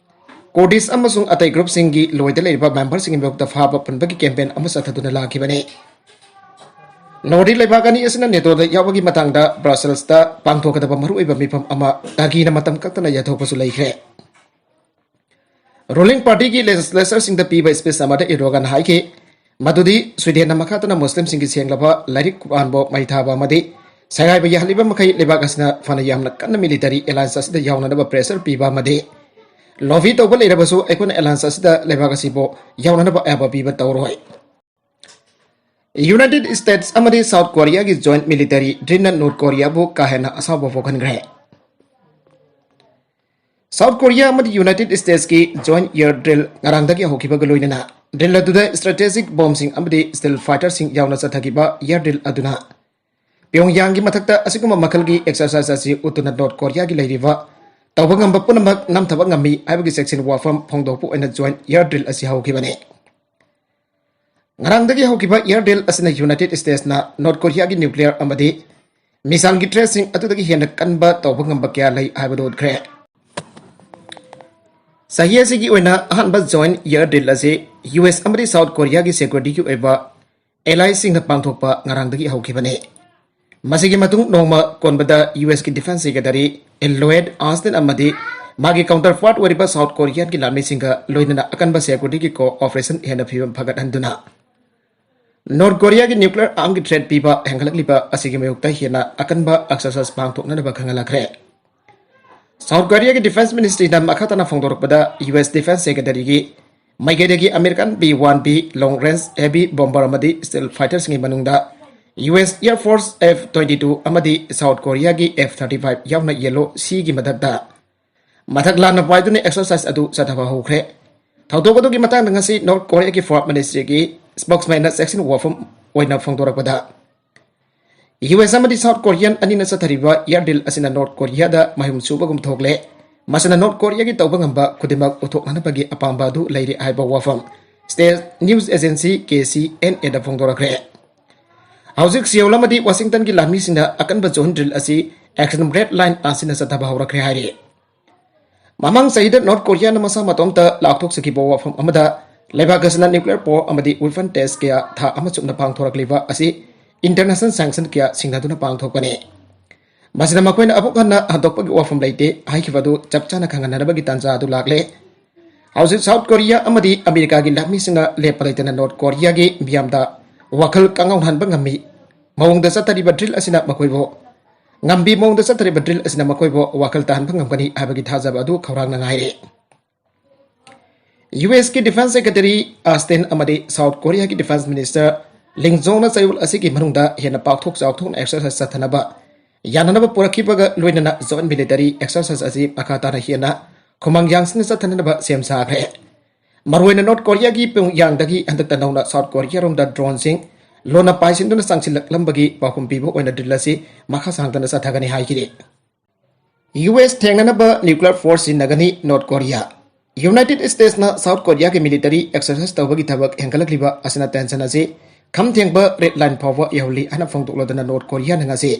Kurdish ꯑꯃꯁꯨꯡ ꯑꯇꯩ groupꯁꯤꯡꯒꯤ ꯂꯣꯏꯗ ꯂꯩꯔꯤꯕ memberꯁꯤꯡꯒꯤ ꯃꯥꯌꯣꯛꯇ ꯐꯥꯕ ꯄꯨꯟꯕꯒꯤ campaign ꯑꯃ ꯆꯠꯊꯗꯨꯅ ꯂꯥꯛꯈꯤꯕꯅꯤ꯫ Nordic ꯂꯩꯕꯥꯛ ꯑꯅꯤ ꯑꯁꯤꯅ NATOꯗ ꯌꯥꯎꯕꯒꯤ ꯃꯇꯥꯡꯗ Brusselsꯇ ꯄꯥꯡꯊꯣꯛꯀꯗꯕ ꯃꯔꯨꯑꯣꯏꯕ ꯃꯤꯐꯝ ꯑꯃ ꯇꯔꯀꯤꯅ ꯃꯇꯝ ꯀꯛꯇꯅ ꯌꯩꯊꯣꯛꯄꯁꯨ ꯂꯩꯈ꯭ꯔꯦ꯫ Ruling partyꯒꯤ legislatorꯁꯤꯡꯗ ꯄꯤꯕ speech ꯑꯃꯗ Erdogan ꯍꯥꯏꯈꯤ ꯃꯗꯨꯗꯤ ꯁ꯭ꯋꯤꯗꯦꯟꯅ ꯃꯈꯥ ꯇꯥꯅ ꯃꯨꯁꯂꯤꯝꯁꯤꯡꯒꯤ ꯁꯦꯡꯂꯕ ꯂꯥꯏꯔꯤꯛ ꯀꯨꯔꯥꯟꯕꯨ ꯃꯩ ꯊꯥꯕ ꯑꯃꯗꯤ ꯁꯦꯒꯥꯏꯕ ꯌꯥꯍꯜꯂꯤꯕ ꯃꯈꯩ ꯂꯩꯕꯥꯛ ꯑꯁꯤꯅ ꯐꯅ ꯌꯥꯝꯅ ꯀꯟꯅ military alliance ꯑꯁꯤꯗ ꯌꯥꯎꯅꯅꯕ pressure ꯄꯤꯕ ꯑꯃꯗꯤ lobby ꯇꯧꯕ ꯂꯩꯔꯕꯁꯨ ꯑꯩꯈꯣꯏꯅ alliance ꯑꯁꯤꯗ ꯂꯩꯕꯥꯛ ꯑꯁꯤꯕꯨ ꯌꯥꯎꯅꯅꯕ ꯑꯌꯥꯕ ꯄꯤꯕ ꯇꯧꯔꯣꯏ꯫ United States ꯑꯃꯗꯤ South Koreaꯒꯤ joint military drillꯅ North Koreaꯕꯨ ꯀꯥ ꯍꯦꯟꯅ ꯑꯁꯥꯎꯕ ꯄꯣꯛꯍꯟꯈ꯭ꯔꯦ꯫ South Korea ꯑꯃꯗꯤ United Statesꯀꯤ joint air drill ꯉꯔꯥꯡꯗꯒꯤ ꯍꯧꯈꯤꯕꯒ ꯂꯣꯏꯅꯅ drill ꯑꯗꯨꯗ strategic bombꯁꯤꯡ ꯑꯃꯗꯤ stealth fighterꯁꯤꯡ ꯌꯥꯎꯅ ꯆꯠꯊꯈꯤꯕ air drill ꯑꯗꯨꯅ Pyongyangꯒꯤ ꯃꯊꯛꯇ ꯑꯁꯤꯒꯨꯝꯕ ꯃꯈꯜꯒꯤ exercise ꯑꯁꯤ ꯎꯠꯇꯨꯅ North Koreaꯒꯤ ꯂꯩꯔꯤꯕ ꯇꯧꯕ ꯉꯝꯕ ꯄꯨꯝꯅꯃꯛ ꯅꯝꯊꯕ ꯉꯝꯃꯤ ꯍꯥꯏꯕꯒꯤ ꯆꯦꯛꯁꯤꯟ ꯋꯥꯐꯝ ꯐꯣꯡꯗꯣꯛꯄ ꯑꯣꯏꯅ joint air drill ꯑꯁꯤ ꯍꯧꯈꯤꯕꯅꯤ꯫ ꯉꯔꯥꯡꯗꯒꯤ ꯍꯧꯈꯤꯕ air drill ꯑꯁꯤꯅ United Statesꯅ North Koreaꯒꯤ nuclear ꯑꯃꯗꯤ missileꯒꯤ threatꯁꯤꯡ ꯑꯗꯨꯗꯒꯤ ꯍꯦꯟꯅ ꯀꯟꯕ ꯇꯧꯕ ꯉꯝꯕ ꯀꯌꯥ ꯂꯩ ꯍꯥꯏꯕꯗꯨ ꯎꯠꯈ꯭ꯔꯦ꯫ ꯆꯍꯤ ꯑꯁꯤꯒꯤ ꯑꯣꯏꯅ ꯑꯍꯥꯟꯕ joint air drill ꯑꯁꯤ U S ꯑꯃꯗꯤ South Koreaꯒꯤ securityꯒꯤ ꯑꯣꯏꯕ allyꯁꯤꯡꯅ ꯄꯥꯡꯊꯣꯛꯄ ꯉꯔꯥꯡꯗꯒꯤ ꯍꯧꯈꯤꯕꯅꯤ꯫ ꯃꯁꯤꯒꯤ ꯃꯇꯨꯡ ꯅꯣꯡꯃ ꯀꯣꯟꯕꯗ ꯌꯨ ꯑꯦꯁꯀꯤ ꯗꯤꯐꯦꯟꯁ ꯁꯦꯀ꯭ꯔꯦꯇꯔꯤ ꯂꯣꯌꯦꯗ ꯑꯥꯁꯇꯤꯟ ꯑꯃꯗꯤ ꯃꯥꯒꯤ ꯀꯥꯎꯟꯇꯔꯄꯥꯔꯠ ꯑꯣꯏꯔꯤꯕ ꯁꯥꯎꯠ ꯀꯣꯔꯤꯌꯥꯒꯤ ꯂꯥꯟꯃꯤꯁꯤꯡꯒ ꯂꯣꯏꯅꯅ ꯑꯀꯟꯕ ꯁꯦꯀ꯭ꯌꯨꯔꯤꯇꯤꯒꯤ ꯀꯣꯑꯣꯄꯔꯦꯁꯟ ꯍꯦꯟꯅ ꯐꯤꯕꯝ ꯐꯒꯠꯍꯟꯗꯨꯅ ꯅꯣꯔꯠ ꯀꯣꯔꯤꯌꯥꯒꯤ ꯅ꯭ꯌꯨꯀ꯭ꯂꯤꯌꯔ ꯑꯥꯔꯝꯒꯤ ꯊ꯭ꯔꯦꯠ ꯄꯤꯕ ꯍꯦꯟꯒꯠꯂꯛꯂꯤꯕ ꯑꯁꯤꯒꯤ ꯃꯥꯌꯣꯛꯇ ꯍꯦꯟꯅ ꯑꯀꯟꯕ ꯑꯦꯛꯁꯔꯁꯥꯏꯁ ꯄꯥꯡꯊꯣꯛꯅꯅꯕ ꯈꯪꯍꯜꯂꯛꯈ꯭ꯔꯦ꯫ ꯁꯥꯎꯠ ꯀꯣꯔꯤꯌꯥꯒꯤ ꯗꯤꯐꯦꯟꯁ ꯃꯤꯅꯤꯁꯇ꯭ꯔꯤꯅ ꯃꯈꯥ ꯇꯥꯅ ꯐꯣꯡꯗꯣꯔꯛꯄꯗ, ꯌꯨ ꯑꯦꯁ ꯗꯤꯐꯦꯟꯁ ꯁꯦꯀ꯭ꯔꯦꯇꯔꯤꯒꯤ ꯃꯥꯏꯀꯩꯗꯒꯤ American B one B long range heavy bomber ꯑꯃꯗꯤ ꯁ꯭ꯇꯦꯜꯊ ꯐꯥꯏꯇꯔꯁꯤꯡꯒꯤ ꯃꯅꯨꯡꯗ U S air force F twenty two ꯑꯃꯗꯤ ꯁꯥꯎꯠ ꯀꯣꯔꯤꯌꯥꯒꯤ ꯑꯦꯐ ꯊꯥꯔꯇꯤ ꯐꯥꯏꯚ ꯌꯥꯎꯅ ꯌꯦꯜꯂꯣ ꯁꯤꯒꯤ ꯃꯊꯛꯇ ꯃꯊꯛ ꯂꯥꯟꯅ ꯄꯥꯏꯗꯨꯅ ꯑꯦꯛꯁꯔꯁꯥꯏꯁ ꯑꯗꯨ ꯆꯠꯊꯕ ꯍꯧꯈ꯭ꯔꯦ꯫ ꯊꯧꯗꯣꯛ ꯑꯗꯨꯒꯤ ꯃꯇꯥꯡꯗ ꯉꯁꯤ ꯅꯣꯔꯠ ꯀꯣꯔꯤꯌꯥꯒꯤ ꯐꯣꯔꯦꯟ ꯃꯤꯅꯤꯁꯇ꯭ꯔꯤꯒꯤ ꯁ꯭ꯄꯣꯛꯁꯃꯦꯟꯅ ꯆꯦꯛꯁꯤꯟ ꯋꯥꯐꯝ ꯑꯣꯏꯅ ꯐꯣꯡꯗꯣꯔꯛꯄꯗ, ꯌꯨ ꯑꯦꯁ ꯑꯃꯗꯤ ꯁꯥꯎꯠ ꯀꯣꯔꯤꯌꯥꯟ ꯑꯅꯤꯅ ꯆꯠꯊꯔꯤꯕ ꯑꯦꯌꯔ ꯗꯤꯜ ꯑꯁꯤꯅ ꯅꯣꯔꯠ ꯀꯣꯔꯤꯌꯥꯗ ꯃꯥꯏꯍꯨꯝ ꯁꯨꯕꯒꯨꯝ ꯊꯣꯛꯂꯦ꯫ ꯃꯁꯤꯅ ꯅꯣꯔꯠ ꯀꯣꯔꯤꯌꯥꯒꯤ ꯇꯧꯕ ꯉꯝꯕ ꯈꯨꯗꯤꯡꯃꯛ ꯎꯠꯊꯣꯛꯅꯅꯕꯒꯤ ꯑꯄꯥꯝꯕ ꯑꯗꯨ ꯂꯩꯔꯤ ꯍꯥꯏꯕ ꯋꯥꯐꯝ state news agency K C and ꯑꯦꯗ ꯐꯣꯡꯗꯣꯔꯛꯈ꯭ꯔꯦ꯫ ꯍꯧꯖꯤꯛ ꯁꯤꯑꯣꯜ ꯑꯃꯗꯤ ꯋꯥꯁꯤꯡꯇꯟꯒꯤ ꯂꯥꯟꯃꯤꯁꯤꯡꯅ ꯑꯀꯟꯕ ꯖꯣꯏꯟ ꯗ꯭ꯔꯤꯜ ꯑꯁꯤ ꯑꯦꯛꯁꯟ ꯔꯦꯗ ꯂꯥꯏꯟ ꯑꯁꯤꯅ ꯆꯠꯊꯕ ꯍꯧꯔꯛꯈ꯭ꯔꯦ ꯍꯥꯏꯔꯤ꯫ ꯃꯃꯥꯡ ꯆꯍꯤꯗ ꯅꯣꯔꯠ ꯀꯣꯔꯤꯌꯥꯅ ꯃꯁꯥ ꯃꯇꯣꯝꯇ ꯂꯥꯎꯊꯣꯛꯆꯈꯤꯕ ꯋꯥꯐꯝ ꯑꯃꯗ ꯂꯩꯕꯥꯛ ꯑꯁꯤꯅ ꯅ꯭ꯌꯨꯀ꯭ꯂꯤꯌꯔ ꯄꯣ ꯑꯃꯗꯤ ꯋꯤꯄꯟ ꯇꯦꯁ ꯀꯌꯥ ꯊꯥ ꯑꯃ ꯆꯨꯞꯅ ꯄꯥꯡꯊꯣꯔꯛꯂꯤꯕ ꯑꯁꯤ ꯏꯟꯇꯔꯅꯦꯁꯅꯦꯜ ꯁꯦꯡꯁꯟ ꯀꯌꯥ ꯁꯤꯡꯅꯗꯨꯅ ꯄꯥꯡꯊꯣꯛꯄꯅꯤ꯫ ꯃꯁꯤꯅ ꯃꯈꯣꯏꯅ ꯑꯃꯨꯛ ꯍꯟꯅ ꯍꯟꯗꯣꯛꯄꯒꯤ ꯋꯥꯐꯝ ꯂꯩꯇꯦ ꯍꯥꯏꯈꯤꯕ ꯑꯗꯨ ꯆꯞ ꯆꯥꯅ ꯈꯪꯍꯟꯅꯅꯕꯒꯤ ꯇꯥꯟꯖꯥ ꯑꯗꯨ ꯂꯥꯛꯂꯦ꯫ ꯍꯧꯖꯤꯛ ꯁꯥꯎꯠ ꯀꯣꯔꯤꯌꯥ ꯑꯃꯗꯤ ꯑꯃꯦꯔꯤꯀꯥꯒꯤ ꯂꯥꯟꯃꯤꯁꯤꯡꯅ ꯂꯦꯞꯄ ꯂꯩꯇꯅ ꯅꯣꯔꯠ ꯀꯣꯔꯤꯌꯥꯒꯤ ꯃꯤꯌꯥꯝꯗ ꯋꯥꯈꯜ ꯀꯪꯍꯧꯍꯟꯕ ꯉꯝꯃꯤ ꯃꯑꯣꯡꯗ ꯆꯠꯊꯔꯤꯕ ꯗ꯭ꯔꯤꯜ ꯑꯁꯤꯅ ꯃꯈꯣꯏꯕꯨ ꯉꯝꯕꯤ ꯃꯑꯣꯡꯗ ꯆꯠꯊꯔꯤꯕ ꯗ꯭ꯔꯤꯜ ꯑꯁꯤꯅ ꯃꯈꯣꯏꯕꯨ ꯋꯥꯈꯜ ꯇꯥꯍꯟꯕ ꯉꯝꯒꯅꯤ ꯍꯥꯏꯕꯒꯤ ꯊꯥꯖꯕ ꯑꯗꯨ ꯈꯧꯔꯥꯡꯅ ꯉꯥꯏꯔꯤ꯫ ꯌꯨ ꯑꯦꯁꯀꯤ ꯗꯤꯐꯦꯟꯁ ꯁꯦꯀ꯭ꯔꯦꯇꯔꯤ ꯑꯥꯁꯇꯤꯟ ꯑꯃꯗꯤ ꯁꯥꯎꯠ ꯀꯣꯔꯤꯌꯥꯒꯤ ꯗꯤꯐꯦꯟꯁ ꯃꯤꯅꯤꯁꯇꯔ ꯂꯤꯡ ꯖꯣꯡꯅ ꯆꯌꯣꯜ ꯑꯁꯤꯒꯤ ꯃꯅꯨꯡꯗ ꯍꯦꯟꯅ ꯄꯥꯛꯊꯣꯛ ꯆꯥꯎꯊꯣꯛꯅ ꯑꯦꯛꯁꯔꯁꯥꯏꯁ ꯆꯠꯊꯅꯕ ꯌꯥꯅꯅꯕ ꯄꯨꯔꯛꯈꯤꯕꯒ ꯂꯣꯏꯅꯅ ꯖꯣꯏꯟ ꯃꯤꯂꯤꯇꯔꯤ ꯑꯦꯛꯁꯔꯁꯥꯏꯁ ꯑꯁꯤ ꯃꯈꯥ ꯇꯥꯅ ꯍꯦꯟꯅ ꯈꯨꯃꯥꯡ ꯌꯥꯡꯁꯤꯟꯅ ꯆꯠꯊꯅꯅꯕ ꯁꯦꯝ ꯁꯥꯈ꯭ꯔꯦ꯫ ꯃꯔꯨꯑꯣꯏꯅ ꯅꯣꯔꯠ ꯀꯣꯔꯤꯌꯥꯒꯤ ꯄꯤꯌꯣꯡꯌꯥꯡꯗꯒꯤ ꯍꯟꯗꯛꯇ ꯅꯧꯅ ꯁꯥꯎꯠ ꯀꯣꯔꯤꯌꯥꯔꯣꯝꯗ ꯗ꯭ꯔꯣꯟꯁꯤꯡ ꯂꯣꯟꯅ ꯄꯥꯏꯁꯤꯟꯗꯨꯅ ꯆꯪꯁꯤꯜꯂꯛꯂꯝꯕꯒꯤ ꯄꯥꯎꯈꯨꯝ ꯄꯤꯕ ꯑꯣꯏꯅ ꯗ꯭ꯔꯤꯜ ꯑꯁꯤ ꯃꯈꯥ ꯁꯥꯡꯊꯅ ꯆꯠꯊꯒꯅꯤ ꯍꯥꯏꯈꯤꯔꯤ꯫ ꯌꯨ ꯑꯦꯁ ꯊꯦꯡꯅꯅꯕ ꯅ꯭ꯌꯨꯀ꯭ꯂꯤꯌꯔ ꯐꯣꯔꯁ ꯁꯤꯖꯤꯟꯅꯒꯅꯤ ꯅꯣꯔꯠ ꯀꯣꯔꯤꯌꯥ꯫ ꯌꯨꯅꯥꯏꯇꯦꯗ ꯁ꯭ꯇꯦꯠꯁꯅ ꯁꯥꯎꯠ ꯀꯣꯔꯤꯌꯥꯒꯤ ꯃꯤꯂꯤꯇꯔꯤ ꯑꯦꯛꯁꯔꯁꯥꯏꯁ ꯇꯧꯕꯒꯤ ꯊꯕꯛ ꯍꯦꯟꯒꯠꯂꯛꯂꯤꯕ ꯑꯁꯤꯅ ꯇꯦꯟꯁꯟ ꯑꯁꯤ ꯈꯝ ꯊꯦꯡꯕ ꯔꯦꯗ ꯂꯥꯏꯟ ꯐꯥꯎꯕ ꯌꯧꯍꯜꯂꯤ ꯍꯥꯏꯅ ꯐꯣꯡꯗꯣꯛꯂꯗꯨꯅ ꯅꯣꯔꯠ ꯀꯣꯔꯤꯌꯥꯅ ꯉꯁꯤ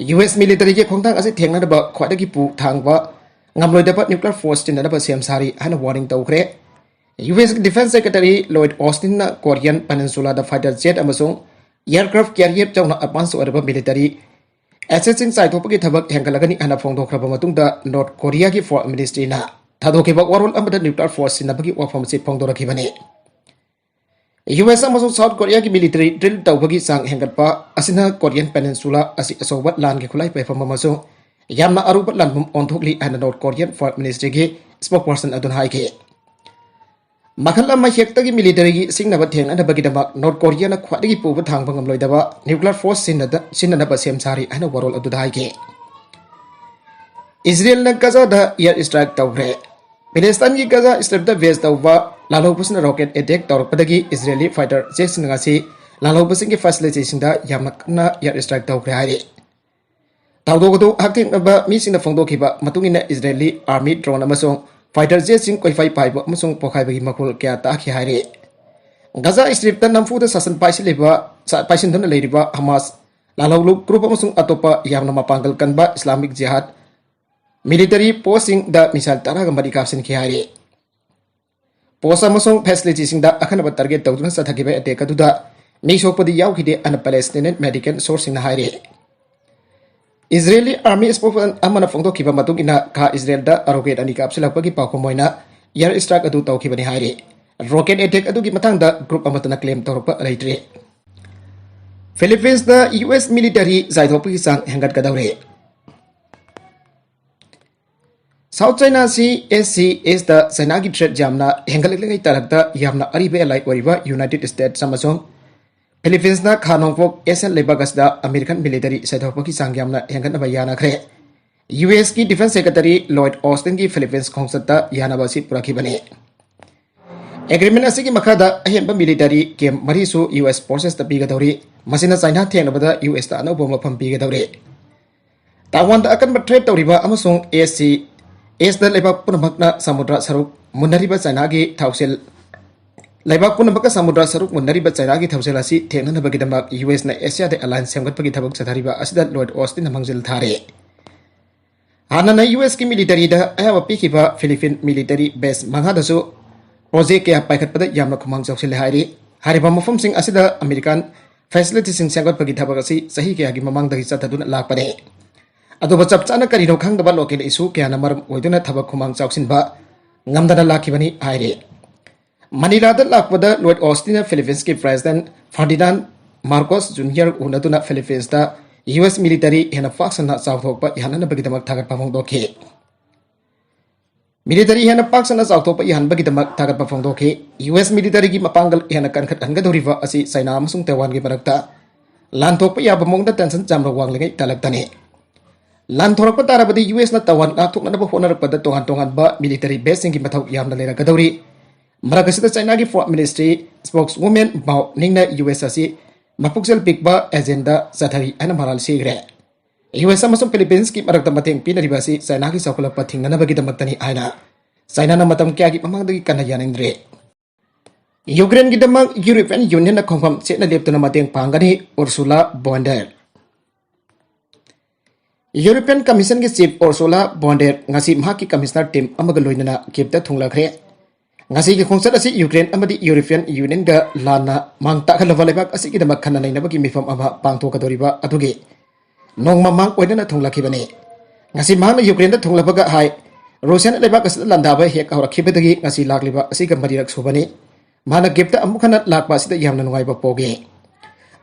ꯌꯨ ꯑꯦꯁ ꯃꯤꯂꯤꯇꯔꯤꯒꯤ ꯈꯣꯡꯊꯥꯡ ꯑꯁꯤ ꯊꯦꯡꯅꯅꯕ ꯈ꯭ꯋꯥꯏꯗꯒꯤ ꯄꯨ ꯊꯥꯡꯕ ꯉꯝꯂꯣꯏꯗꯕ ꯅ꯭ꯌꯨꯀ꯭ꯂꯤꯌꯔ ꯐꯣꯔꯁ ꯆꯤꯟꯅꯅꯕ ꯁꯦꯝ ꯁꯥꯔꯤ ꯍꯥꯏꯅ ꯋꯥꯔꯅꯤꯡ ꯇꯧꯈ꯭ꯔꯦ꯫ ꯌꯨ ꯑꯦꯁ ꯗꯤꯐꯦꯟꯁ ꯁꯦꯀ꯭ꯔꯦꯇꯔꯤ ꯂꯣꯏꯗ ꯑꯣꯁꯇꯤꯟꯅ ꯀꯣꯔꯤꯌꯟ ꯄꯦꯅꯤꯟꯁꯨꯂꯥꯗ ꯐꯥꯏꯇꯔ ꯖꯦꯠ ꯑꯃꯁꯨꯡ ꯑꯦꯌꯔꯀ꯭ꯔꯥꯐ ꯀꯦꯔꯤꯌꯔ ꯌꯥꯎꯅ ꯑꯦꯗꯚꯥꯟꯁ ꯑꯣꯏꯔꯕ ꯃꯤꯂꯤꯇꯔꯤ ꯑꯦꯁꯦꯠꯁꯤꯡ ꯆꯥꯏꯊꯣꯛꯄꯒꯤ ꯊꯕꯛ ꯍꯦꯟꯒꯠꯂꯒꯅꯤ ꯍꯥꯏꯅ ꯐꯣꯡꯗꯣꯛꯈ꯭ꯔꯕ ꯃꯇꯨꯡꯗ, ꯅꯣꯔꯠ ꯀꯣꯔꯤꯌꯥꯒꯤ ꯐꯣꯔꯦꯟ ꯃꯤꯅꯤꯁꯇ꯭ꯔꯤꯅ ꯊꯥꯗꯣꯛꯈꯤꯕ ꯋꯥꯔꯣꯜ ꯑꯃꯗ ꯅ꯭ꯌꯨꯀ꯭ꯂꯤꯌꯔ ꯐꯣꯔꯁ ꯁꯤꯖꯤꯟꯅꯕꯒꯤ ꯋꯥꯐꯝ ꯑꯁꯤ ꯐꯣꯡꯗꯣꯔꯛꯈꯤꯕꯅꯤ꯫ ꯌꯨ ꯑꯦꯁ ꯑꯃꯁꯨꯡ ꯁꯥꯎꯠ ꯀꯣꯔꯤꯌꯥꯒꯤ ꯃꯤꯂꯤꯇꯔꯤ ꯗ꯭ꯔꯤꯜ ꯇꯧꯕꯒꯤ ꯆꯥꯡ ꯍꯦꯟꯒꯠꯄ ꯑꯁꯤꯅ ꯀꯣꯔꯤꯌꯟ ꯄꯦꯅꯤꯟꯁꯨꯂꯥ ꯑꯁꯤ ꯑꯆꯧꯕ ꯂꯥꯟꯒꯤ ꯈꯨꯠꯂꯥꯏ ꯄꯩꯐꯝ ꯑꯃꯁꯨꯡ ꯌꯥꯝꯅ ꯑꯔꯨꯕ ꯂꯥꯟꯐꯝ ꯑꯣꯟꯊꯣꯛꯂꯤ ꯍꯥꯏꯅ ꯅꯣꯔꯠ ꯀꯣꯔꯤꯌꯟ ꯐꯣꯔꯦꯟ ꯃꯤꯅꯤꯁꯇ꯭ꯔꯤꯒꯤ ꯁ꯭ꯄꯣꯛꯄꯔꯁꯟ ꯑꯗꯨꯅ ꯍꯥꯏꯈꯤ꯫ ꯃꯈꯜ ꯑꯃ ꯍꯦꯛꯇꯒꯤ ꯃꯤꯂꯤꯇꯔꯤꯒꯤ ꯁꯤꯡꯅꯕ ꯊꯦꯡꯅꯅꯕꯒꯤꯗꯃꯛ ꯅꯣꯔꯠ ꯀꯣꯔꯤꯌꯥꯅ ꯈ꯭ꯋꯥꯏꯗꯒꯤ ꯄꯨꯕ ꯊꯥꯡꯕ ꯉꯝꯂꯣꯏꯗꯕ ꯅ꯭ꯌꯨꯀ꯭ꯂꯤꯌꯔ ꯐꯣꯔꯁ ꯁꯤꯖꯤꯟꯅꯗ-, ꯁꯤꯖꯤꯟꯅꯅꯕ ꯁꯦꯝ ꯁꯥꯔꯤ ꯍꯥꯏꯅ ꯋꯥꯔꯣꯜ ꯑꯗꯨꯗ ꯍꯥꯏꯈꯤ꯫ ꯏꯖꯔꯦꯜꯅ ꯒꯖꯥꯗ ꯑꯦꯌꯔ ꯁ꯭ꯇ꯭ꯔꯥꯏꯛ ꯇꯧꯈ꯭ꯔꯦ꯫ ꯄꯦꯂꯦꯁꯇꯥꯏꯟꯒꯤ ꯒꯖꯥ ꯁ꯭ꯇ꯭ꯔꯤꯞꯇ ꯕꯦꯖ ꯇꯧꯕ ꯂꯥꯜꯍꯧꯕꯁꯤꯡꯅ ꯔꯣꯀꯦꯠ ꯑꯦꯇꯦꯛ ꯇꯧꯔꯛꯄꯗꯒꯤ ꯏꯖꯔꯦꯂꯤ ꯐꯥꯏꯇꯔ ꯖꯦꯠꯁꯤꯡ ꯑꯁꯤ ꯂꯥꯜꯍꯧꯕꯁꯤꯡꯒꯤ ꯐꯦꯁꯤꯂꯤꯇꯤꯁꯤꯡꯗ ꯌꯥꯝꯅ ꯀꯟꯅ ꯑꯦꯌꯔ ꯁ꯭ꯇ꯭ꯔꯥꯏꯛ ꯇꯧꯈ꯭ꯔꯦ ꯍꯥꯏꯔꯤ꯫ ꯊꯧꯗꯣꯛ ꯑꯗꯨ ꯍꯛꯊꯦꯡꯅꯕ ꯃꯤꯁꯤꯡꯅ ꯐꯣꯡꯗꯣꯛꯈꯤꯕ ꯃꯇꯨꯡ ꯏꯟꯅ, ꯏꯖꯔꯦꯂꯤ ꯑꯥꯔꯃꯤ ꯗ꯭ꯔꯣꯟ ꯑꯃꯁꯨꯡ ꯐꯥꯏꯇꯔ ꯖꯦꯠꯁꯤꯡ ꯀꯣꯏꯐꯥꯏ ꯄꯥꯏꯕ ꯑꯃꯁꯨꯡ ꯄꯣꯈꯥꯏꯕꯒꯤ ꯃꯈꯣꯜ ꯀꯌꯥ ꯇꯥꯈꯤ ꯍꯥꯏꯔꯤ꯫ ꯒꯖꯥ ꯁ꯭ꯇ꯭ꯔꯤꯞꯇ ꯅꯝꯐꯨꯗ ꯁꯥꯁꯟ ꯄꯥꯏꯁꯤꯜꯂꯤꯕ, ꯁꯥ-, ꯄꯥꯏꯁꯤꯟꯗꯨꯅ ꯂꯩꯔꯤꯕ ꯍꯃꯥꯁ ꯂꯥꯜꯍꯧꯂꯨꯞ ꯒ꯭ꯔꯨꯞ ꯑꯃꯁꯨꯡ ꯑꯇꯣꯞꯄ ꯌꯥꯝꯅ ꯃꯄꯥꯡꯒꯜ ꯀꯟꯕ ꯏꯁꯂꯥꯃꯤꯛ ꯖꯤꯍꯥꯗ ꯃꯤꯂꯤꯇꯔꯤ ꯄꯣꯁꯁꯤꯡꯗ ꯃꯤꯁꯥꯏꯜ ꯇꯔꯥꯒ ꯃꯔꯤ ꯀꯥꯞꯁꯤꯟꯈꯤ ꯍꯥꯏꯔꯤ꯫ ꯄꯣꯁ ꯑꯃꯁꯨꯡ ꯐꯦꯁꯤꯂꯤꯇꯤꯁꯤꯡꯗ ꯑꯈꯟꯅꯕ ꯇꯥꯔꯒꯦꯠ ꯇꯧꯗꯨꯅ ꯆꯠꯊꯈꯤꯕ ꯑꯦꯇꯦꯛ ꯑꯗꯨꯗ ꯃꯤ ꯁꯣꯛꯄꯗꯤ ꯌꯥꯎꯈꯤꯗꯦ ꯍꯥꯏꯅ ꯄꯦꯂꯦꯁꯇꯤꯅꯤꯌꯟ ꯃꯦꯗꯤꯀꯦꯜ ꯁꯣꯔꯁꯁꯤꯡꯅ ꯍꯥꯏꯔꯤ꯫ ꯏꯖꯔꯦꯂꯤ ꯑꯥꯔꯃꯤ ꯁ꯭ꯄꯣꯛꯁꯃꯦꯟ ꯑꯃꯅ ꯐꯣꯡꯗꯣꯛꯈꯤꯕ ꯃꯇꯨꯡ ꯏꯟꯅ, ꯈꯥ ꯏꯖꯔꯦꯜꯗ ꯔꯣꯀꯦꯠ ꯑꯅꯤ ꯀꯥꯞꯁꯤꯜꯂꯛꯄꯒꯤ ꯄꯥꯎꯈꯨꯝ ꯑꯣꯏꯅ ꯑꯦꯌꯔ ꯁ꯭ꯇ꯭ꯔꯥꯏꯛ ꯑꯗꯨ ꯇꯧꯈꯤꯕꯅꯤ ꯍꯥꯏꯔꯤ꯫ ꯔꯣꯀꯦꯠ ꯑꯦꯇꯦꯛ ꯑꯗꯨꯒꯤ ꯃꯇꯥꯡꯗ ꯒ꯭ꯔꯨꯞ ꯑꯃꯠꯇꯅ ꯀ꯭ꯂꯦꯝ ꯇꯧꯔꯛꯄ ꯂꯩꯇ꯭ꯔꯤ꯫ ꯐꯤꯂꯤꯄꯤꯟꯁꯇ ꯌꯨ ꯑꯦꯁ ꯃꯤꯂꯤꯇꯔꯤ ꯆꯥꯏꯊꯣꯛꯄꯒꯤ ꯆꯥꯡ ꯍꯦꯟꯒꯠꯀꯗꯧꯔꯦ꯫ South China C S C ꯑꯦꯁꯇ ꯆꯥꯏꯅꯥꯒꯤ ꯊ꯭ꯔꯦꯠ ꯌꯥꯝꯅ ꯍꯦꯟꯒꯠꯂꯛꯂꯤꯉꯩ ꯇꯥꯂꯛꯇ ꯌꯥꯝꯅ ꯑꯔꯤꯕ ꯑꯦꯂꯥꯏ ꯑꯣꯏꯔꯤꯕ ꯌꯨꯅꯥꯏꯇꯦꯗ ꯁ꯭ꯇꯦꯠꯁ ꯑꯃꯁꯨꯡ ꯐꯤꯂꯤꯄꯤꯟꯁꯅ ꯈꯥ ꯅꯣꯡꯄꯣꯛ ꯑꯦꯁꯤꯌꯥꯟ ꯂꯩꯕꯥꯛ ꯑꯁꯤꯗ ꯑꯃꯦꯔꯤꯀꯟ ꯃꯤꯂꯤꯇꯔꯤ ꯆꯥꯏꯊꯣꯛꯄꯒꯤ ꯆꯥꯡ ꯌꯥꯝꯅ ꯍꯦꯟꯒꯠꯅꯕ ꯌꯥꯅꯈ꯭ꯔꯦ꯫ ꯌꯨ ꯑꯦꯁꯀꯤ ꯗꯤꯐꯦꯟꯁ ꯁꯦꯀ꯭ꯔꯦꯇꯔꯤ ꯂꯣꯏꯗ ꯑꯣꯁꯇꯤꯟꯒꯤ ꯐꯤꯂꯤꯄꯤꯟꯁ ꯈꯣꯡꯆꯠꯇ ꯌꯥꯅꯕ ꯑꯁꯤ ꯄꯨꯔꯛꯈꯤꯕꯅꯤ꯫ ꯑꯦꯒ꯭ꯔꯤꯃꯦꯟ ꯑꯁꯤꯒꯤ ꯃꯈꯥꯗ ꯑꯍꯦꯟꯕ ꯃꯤꯂꯤꯇꯔꯤ ꯀꯦꯝꯞ ꯃꯔꯤꯁꯨ ꯌꯨ ꯑꯦꯁ ꯐꯣꯔꯁꯦꯁꯇ ꯄꯤꯒꯗꯧꯔꯤ꯫ ꯃꯁꯤꯅ ꯆꯥꯏꯅꯥ ꯊꯦꯡꯅꯕꯗ ꯌꯨ ꯑꯦꯁꯇ ꯑꯅꯧꯕ ꯃꯐꯝ ꯄꯤꯒꯗꯧꯔꯤ꯫ ꯇꯥꯏꯋꯥꯟꯗ ꯑꯀꯟꯕ ꯊ꯭ꯔꯦꯠ ꯇꯧꯔꯤꯕ ꯑꯃꯁꯨꯡ ꯑꯦꯁ ꯁꯤ ꯑꯦꯁꯇ ꯂꯩꯕꯥꯛ ꯄꯨꯝꯅꯃꯛꯅ ꯁꯃꯨꯗ꯭ꯔ ꯁꯔꯨꯛ ꯃꯨꯟꯅꯔꯤꯕ ꯆꯥꯏꯅꯥꯒꯤ ꯊꯧꯁꯤꯜ, ꯂꯩꯕꯥꯛ ꯄꯨꯝꯅꯃꯛꯀ ꯁꯃꯨꯗ꯭ꯔ ꯁꯔꯨꯛ ꯃꯨꯟꯅꯔꯤꯕ ꯆꯥꯏꯅꯥꯒꯤ ꯊꯧꯁꯤꯜ ꯑꯁꯤ ꯊꯦꯡꯅꯅꯕꯒꯤꯗꯃꯛ ꯌꯨ ꯑꯦꯁꯅ ꯑꯦꯁꯤꯌꯥꯗ ꯑꯦꯂꯥꯏꯟꯁ ꯁꯦꯝꯒꯠꯄꯒꯤ ꯊꯕꯛ ꯆꯠꯊꯔꯤꯕ ꯑꯁꯤꯗ ꯂꯣꯏꯗ ꯑꯣꯁꯇꯤꯟꯅ ꯃꯥꯡꯖꯤꯜ ꯊꯥꯔꯦ꯫ ꯍꯥꯟꯅꯅ ꯌꯨ ꯑꯦꯁꯀꯤ ꯃꯤꯂꯤꯇꯔꯤꯗ ꯑꯌꯥꯕ ꯄꯤꯈꯤꯕ ꯐꯤꯂꯤꯄꯤꯟ ꯃꯤꯂꯤꯇꯔꯤ ꯕꯦꯁ ꯃꯉꯥꯗꯁꯨ ꯄ꯭ꯔꯣꯖꯦꯛ ꯀꯌꯥ ꯄꯥꯏꯈꯠꯄꯗ ꯌꯥꯝꯅ ꯈꯨꯃꯥꯡ ꯆꯥꯎꯁꯤꯜꯂꯦ ꯍꯥꯏꯔꯤ꯫ ꯍꯥꯏꯔꯤꯕ ꯃꯐꯝꯁꯤꯡ ꯑꯁꯤꯗ ꯑꯃꯦꯔꯤꯀꯥꯟ facility ꯁꯤꯡ ꯁꯦꯝꯒꯠꯄꯒꯤ ꯊꯕꯛ ꯑꯁꯤ ꯆꯍꯤ ꯀꯌꯥꯒꯤ ꯃꯃꯥꯡꯗꯒꯤ ꯆꯠꯊꯗꯨꯅ ꯂꯥꯛꯄꯅꯤ꯫ ꯑꯗꯨꯕꯨ ꯆꯞ ꯆꯥꯅ ꯀꯔꯤꯅꯣ ꯈꯪꯗꯕ local issue ꯀꯌꯥꯅ ꯃꯔꯝ ꯑꯣꯏꯗꯨꯅ ꯊꯕꯛ ꯈꯨꯃꯥꯡ ꯆꯥꯎꯁꯤꯟꯕ ꯉꯝꯗꯅ ꯂꯥꯛꯈꯤꯕꯅꯤ ꯍꯥꯏꯔꯤ꯫ ꯃꯅꯤꯂꯥꯗ ꯂꯥꯛꯄꯗ ꯂꯣꯏꯗ ꯑꯣꯁꯇꯤꯟꯅ ꯐꯤꯂꯤꯄꯤꯟꯁꯀꯤ President Ferdinand Marcos Junior ꯎꯅꯗꯨꯅ ꯐꯤꯂꯤꯄꯤꯟꯁꯇ ꯌꯨ ꯑꯦꯁ military ꯍꯦꯟꯅ ꯄꯥꯛ ꯁꯟꯅ ꯆꯥꯎꯊꯣꯛꯄ ꯌꯥꯍꯟꯅꯕꯒꯤꯗꯃꯛ ꯊꯥꯒꯠꯄ ꯐꯣꯡꯗꯣꯛꯈꯤ꯫ Military ꯍꯦꯟꯅ ꯄꯥꯛ ꯁꯟꯅ ꯆꯥꯎꯊꯣꯛꯄ ꯌꯥꯍꯟꯕꯒꯤꯗꯃꯛ ꯊꯥꯒꯠꯄ ꯐꯣꯡꯗꯣꯛꯈꯤ꯫ ꯌꯨ ꯑꯦꯁ military ꯒꯤ ꯃꯄꯥꯡꯒꯜ ꯍꯦꯟꯅ ꯀꯟꯈꯠꯍꯟꯒꯗꯧꯔꯤꯕ ꯑꯁꯤ ꯆꯥꯏꯅꯥ ꯑꯃꯁꯨꯡ ꯇꯥꯏꯋꯥꯟꯒꯤ ꯃꯔꯛꯇ ꯂꯥꯟ ꯊꯣꯛꯄ ꯌꯥꯕ ꯃꯑꯣꯡꯗ tension ꯌꯥꯝꯅ ꯋꯥꯡꯂꯤꯉꯩ ꯇꯥꯂꯛꯇꯅꯤ꯫ ꯂꯥꯟ ꯊꯣꯔꯛꯄ ꯇꯥꯔꯕꯗꯤ ꯌꯨ ꯑꯦꯁꯅ ꯇꯥꯏꯋꯥꯟ ꯉꯥꯛꯊꯣꯛꯅꯅꯕ ꯍꯣꯠꯅꯔꯛꯄꯗ ꯇꯣꯉꯥꯟ ꯇꯣꯉꯥꯟꯕ military base ꯁꯤꯡꯒꯤ ꯃꯊꯧ ꯌꯥꯝꯅ ꯂꯩꯔꯛꯀꯗꯧꯔꯤ꯫ ꯃꯔꯛ ꯑꯁꯤꯗ ꯆꯥꯏꯅꯥꯒꯤ Foreign Ministry spokeswoman Mao Ningꯅ ꯌꯨ ꯑꯦꯁ ꯑꯁꯤ ꯃꯄꯨꯛꯆꯦꯜ ꯄꯤꯛꯄ agent ꯆꯠꯊꯔꯤ ꯍꯥꯏꯅ ꯃꯔꯥꯜ ꯁꯤꯈ꯭ꯔꯦ꯫ ꯌꯨ ꯑꯦꯁ ꯑꯃꯁꯨꯡ ꯐꯤꯂꯤꯄꯤꯟꯁꯀꯤ ꯃꯔꯛꯇ ꯃꯇꯦꯡ ꯄꯤꯅꯔꯤꯕ ꯑꯁꯤ ꯆꯥꯏꯅꯥꯒꯤ ꯆꯥꯎꯈꯠꯂꯛꯄ ꯊꯤꯡꯅꯅꯕꯒꯤꯗꯃꯛꯇꯅꯤ ꯍꯥꯏꯅ ꯆꯥꯏꯅꯥꯅ ꯃꯇꯝ ꯀꯌꯥꯒꯤ ꯃꯃꯥꯡꯗꯒꯤ ꯀꯟꯅ ꯌꯥꯅꯤꯡꯗ꯭ꯔꯦ꯫ ꯌꯨꯀ꯭ꯔꯦꯟꯒꯤꯗꯃꯛ European Unionꯅ ꯈꯣꯡꯐꯝ ꯆꯦꯠꯅ ꯂꯦꯞꯇꯨꯅ ꯃꯇꯦꯡ ꯄꯥꯡꯒꯅꯤ, Ursula von der European Commissionꯒꯤ Chief Ursula von der ꯉꯁꯤ ꯃꯍꯥꯛꯀꯤ Commissioner team ꯑꯃꯒ ꯂꯣꯏꯅꯅ Kievꯇ ꯊꯨꯡꯂꯈ꯭ꯔꯦ꯫ ꯉꯁꯤꯒꯤ ꯈꯣꯡꯆꯠ ꯑꯁꯤ ꯌꯨꯀ꯭ꯔꯦꯟ ꯑꯃꯗꯤ European Unionꯒ ꯂꯥꯟꯅ ꯃꯥꯡ ꯇꯥꯛꯍꯜꯂꯕ ꯂꯩꯕꯥꯛ ꯑꯁꯤꯒꯤꯗꯃꯛ ꯈꯟꯅ ꯅꯩꯅꯕꯒꯤ ꯃꯤꯐꯝ ꯑꯃ ꯄꯥꯡꯊꯣꯛꯀꯗꯧꯔꯤꯕ ꯑꯗꯨꯒꯤ ꯅꯣꯡꯃ ꯃꯥꯡ ꯑꯣꯏꯅꯅ ꯊꯨꯡꯂꯈꯤꯕꯅꯤ꯫ ꯉꯁꯤ ꯃꯍꯥꯛꯅ ꯌꯨꯀ꯭ꯔꯦꯟꯗ ꯊꯨꯡꯂꯕꯒ ꯍꯥꯏ, ꯔꯨꯁꯤꯌꯥꯅ ꯂꯩꯕꯥꯛ ꯑꯁꯤꯗ ꯂꯥꯟꯗꯥꯕ ꯍꯦꯛ ꯍꯧꯔꯛꯈꯤꯕꯗꯒꯤ ꯉꯁꯤ ꯂꯥꯛꯂꯤꯕ ꯑꯁꯤꯒ ꯃꯔꯤꯔꯛ ꯁꯨꯕꯅꯤ꯫ ꯃꯍꯥꯛꯅ ꯀꯤꯞꯇ ꯑꯃꯨꯛ ꯍꯟꯅ ꯂꯥꯛꯄ ꯑꯁꯤꯗ ꯌꯥꯝꯅ ꯅꯨꯡꯉꯥꯏꯕ ꯄꯣꯛꯏ꯫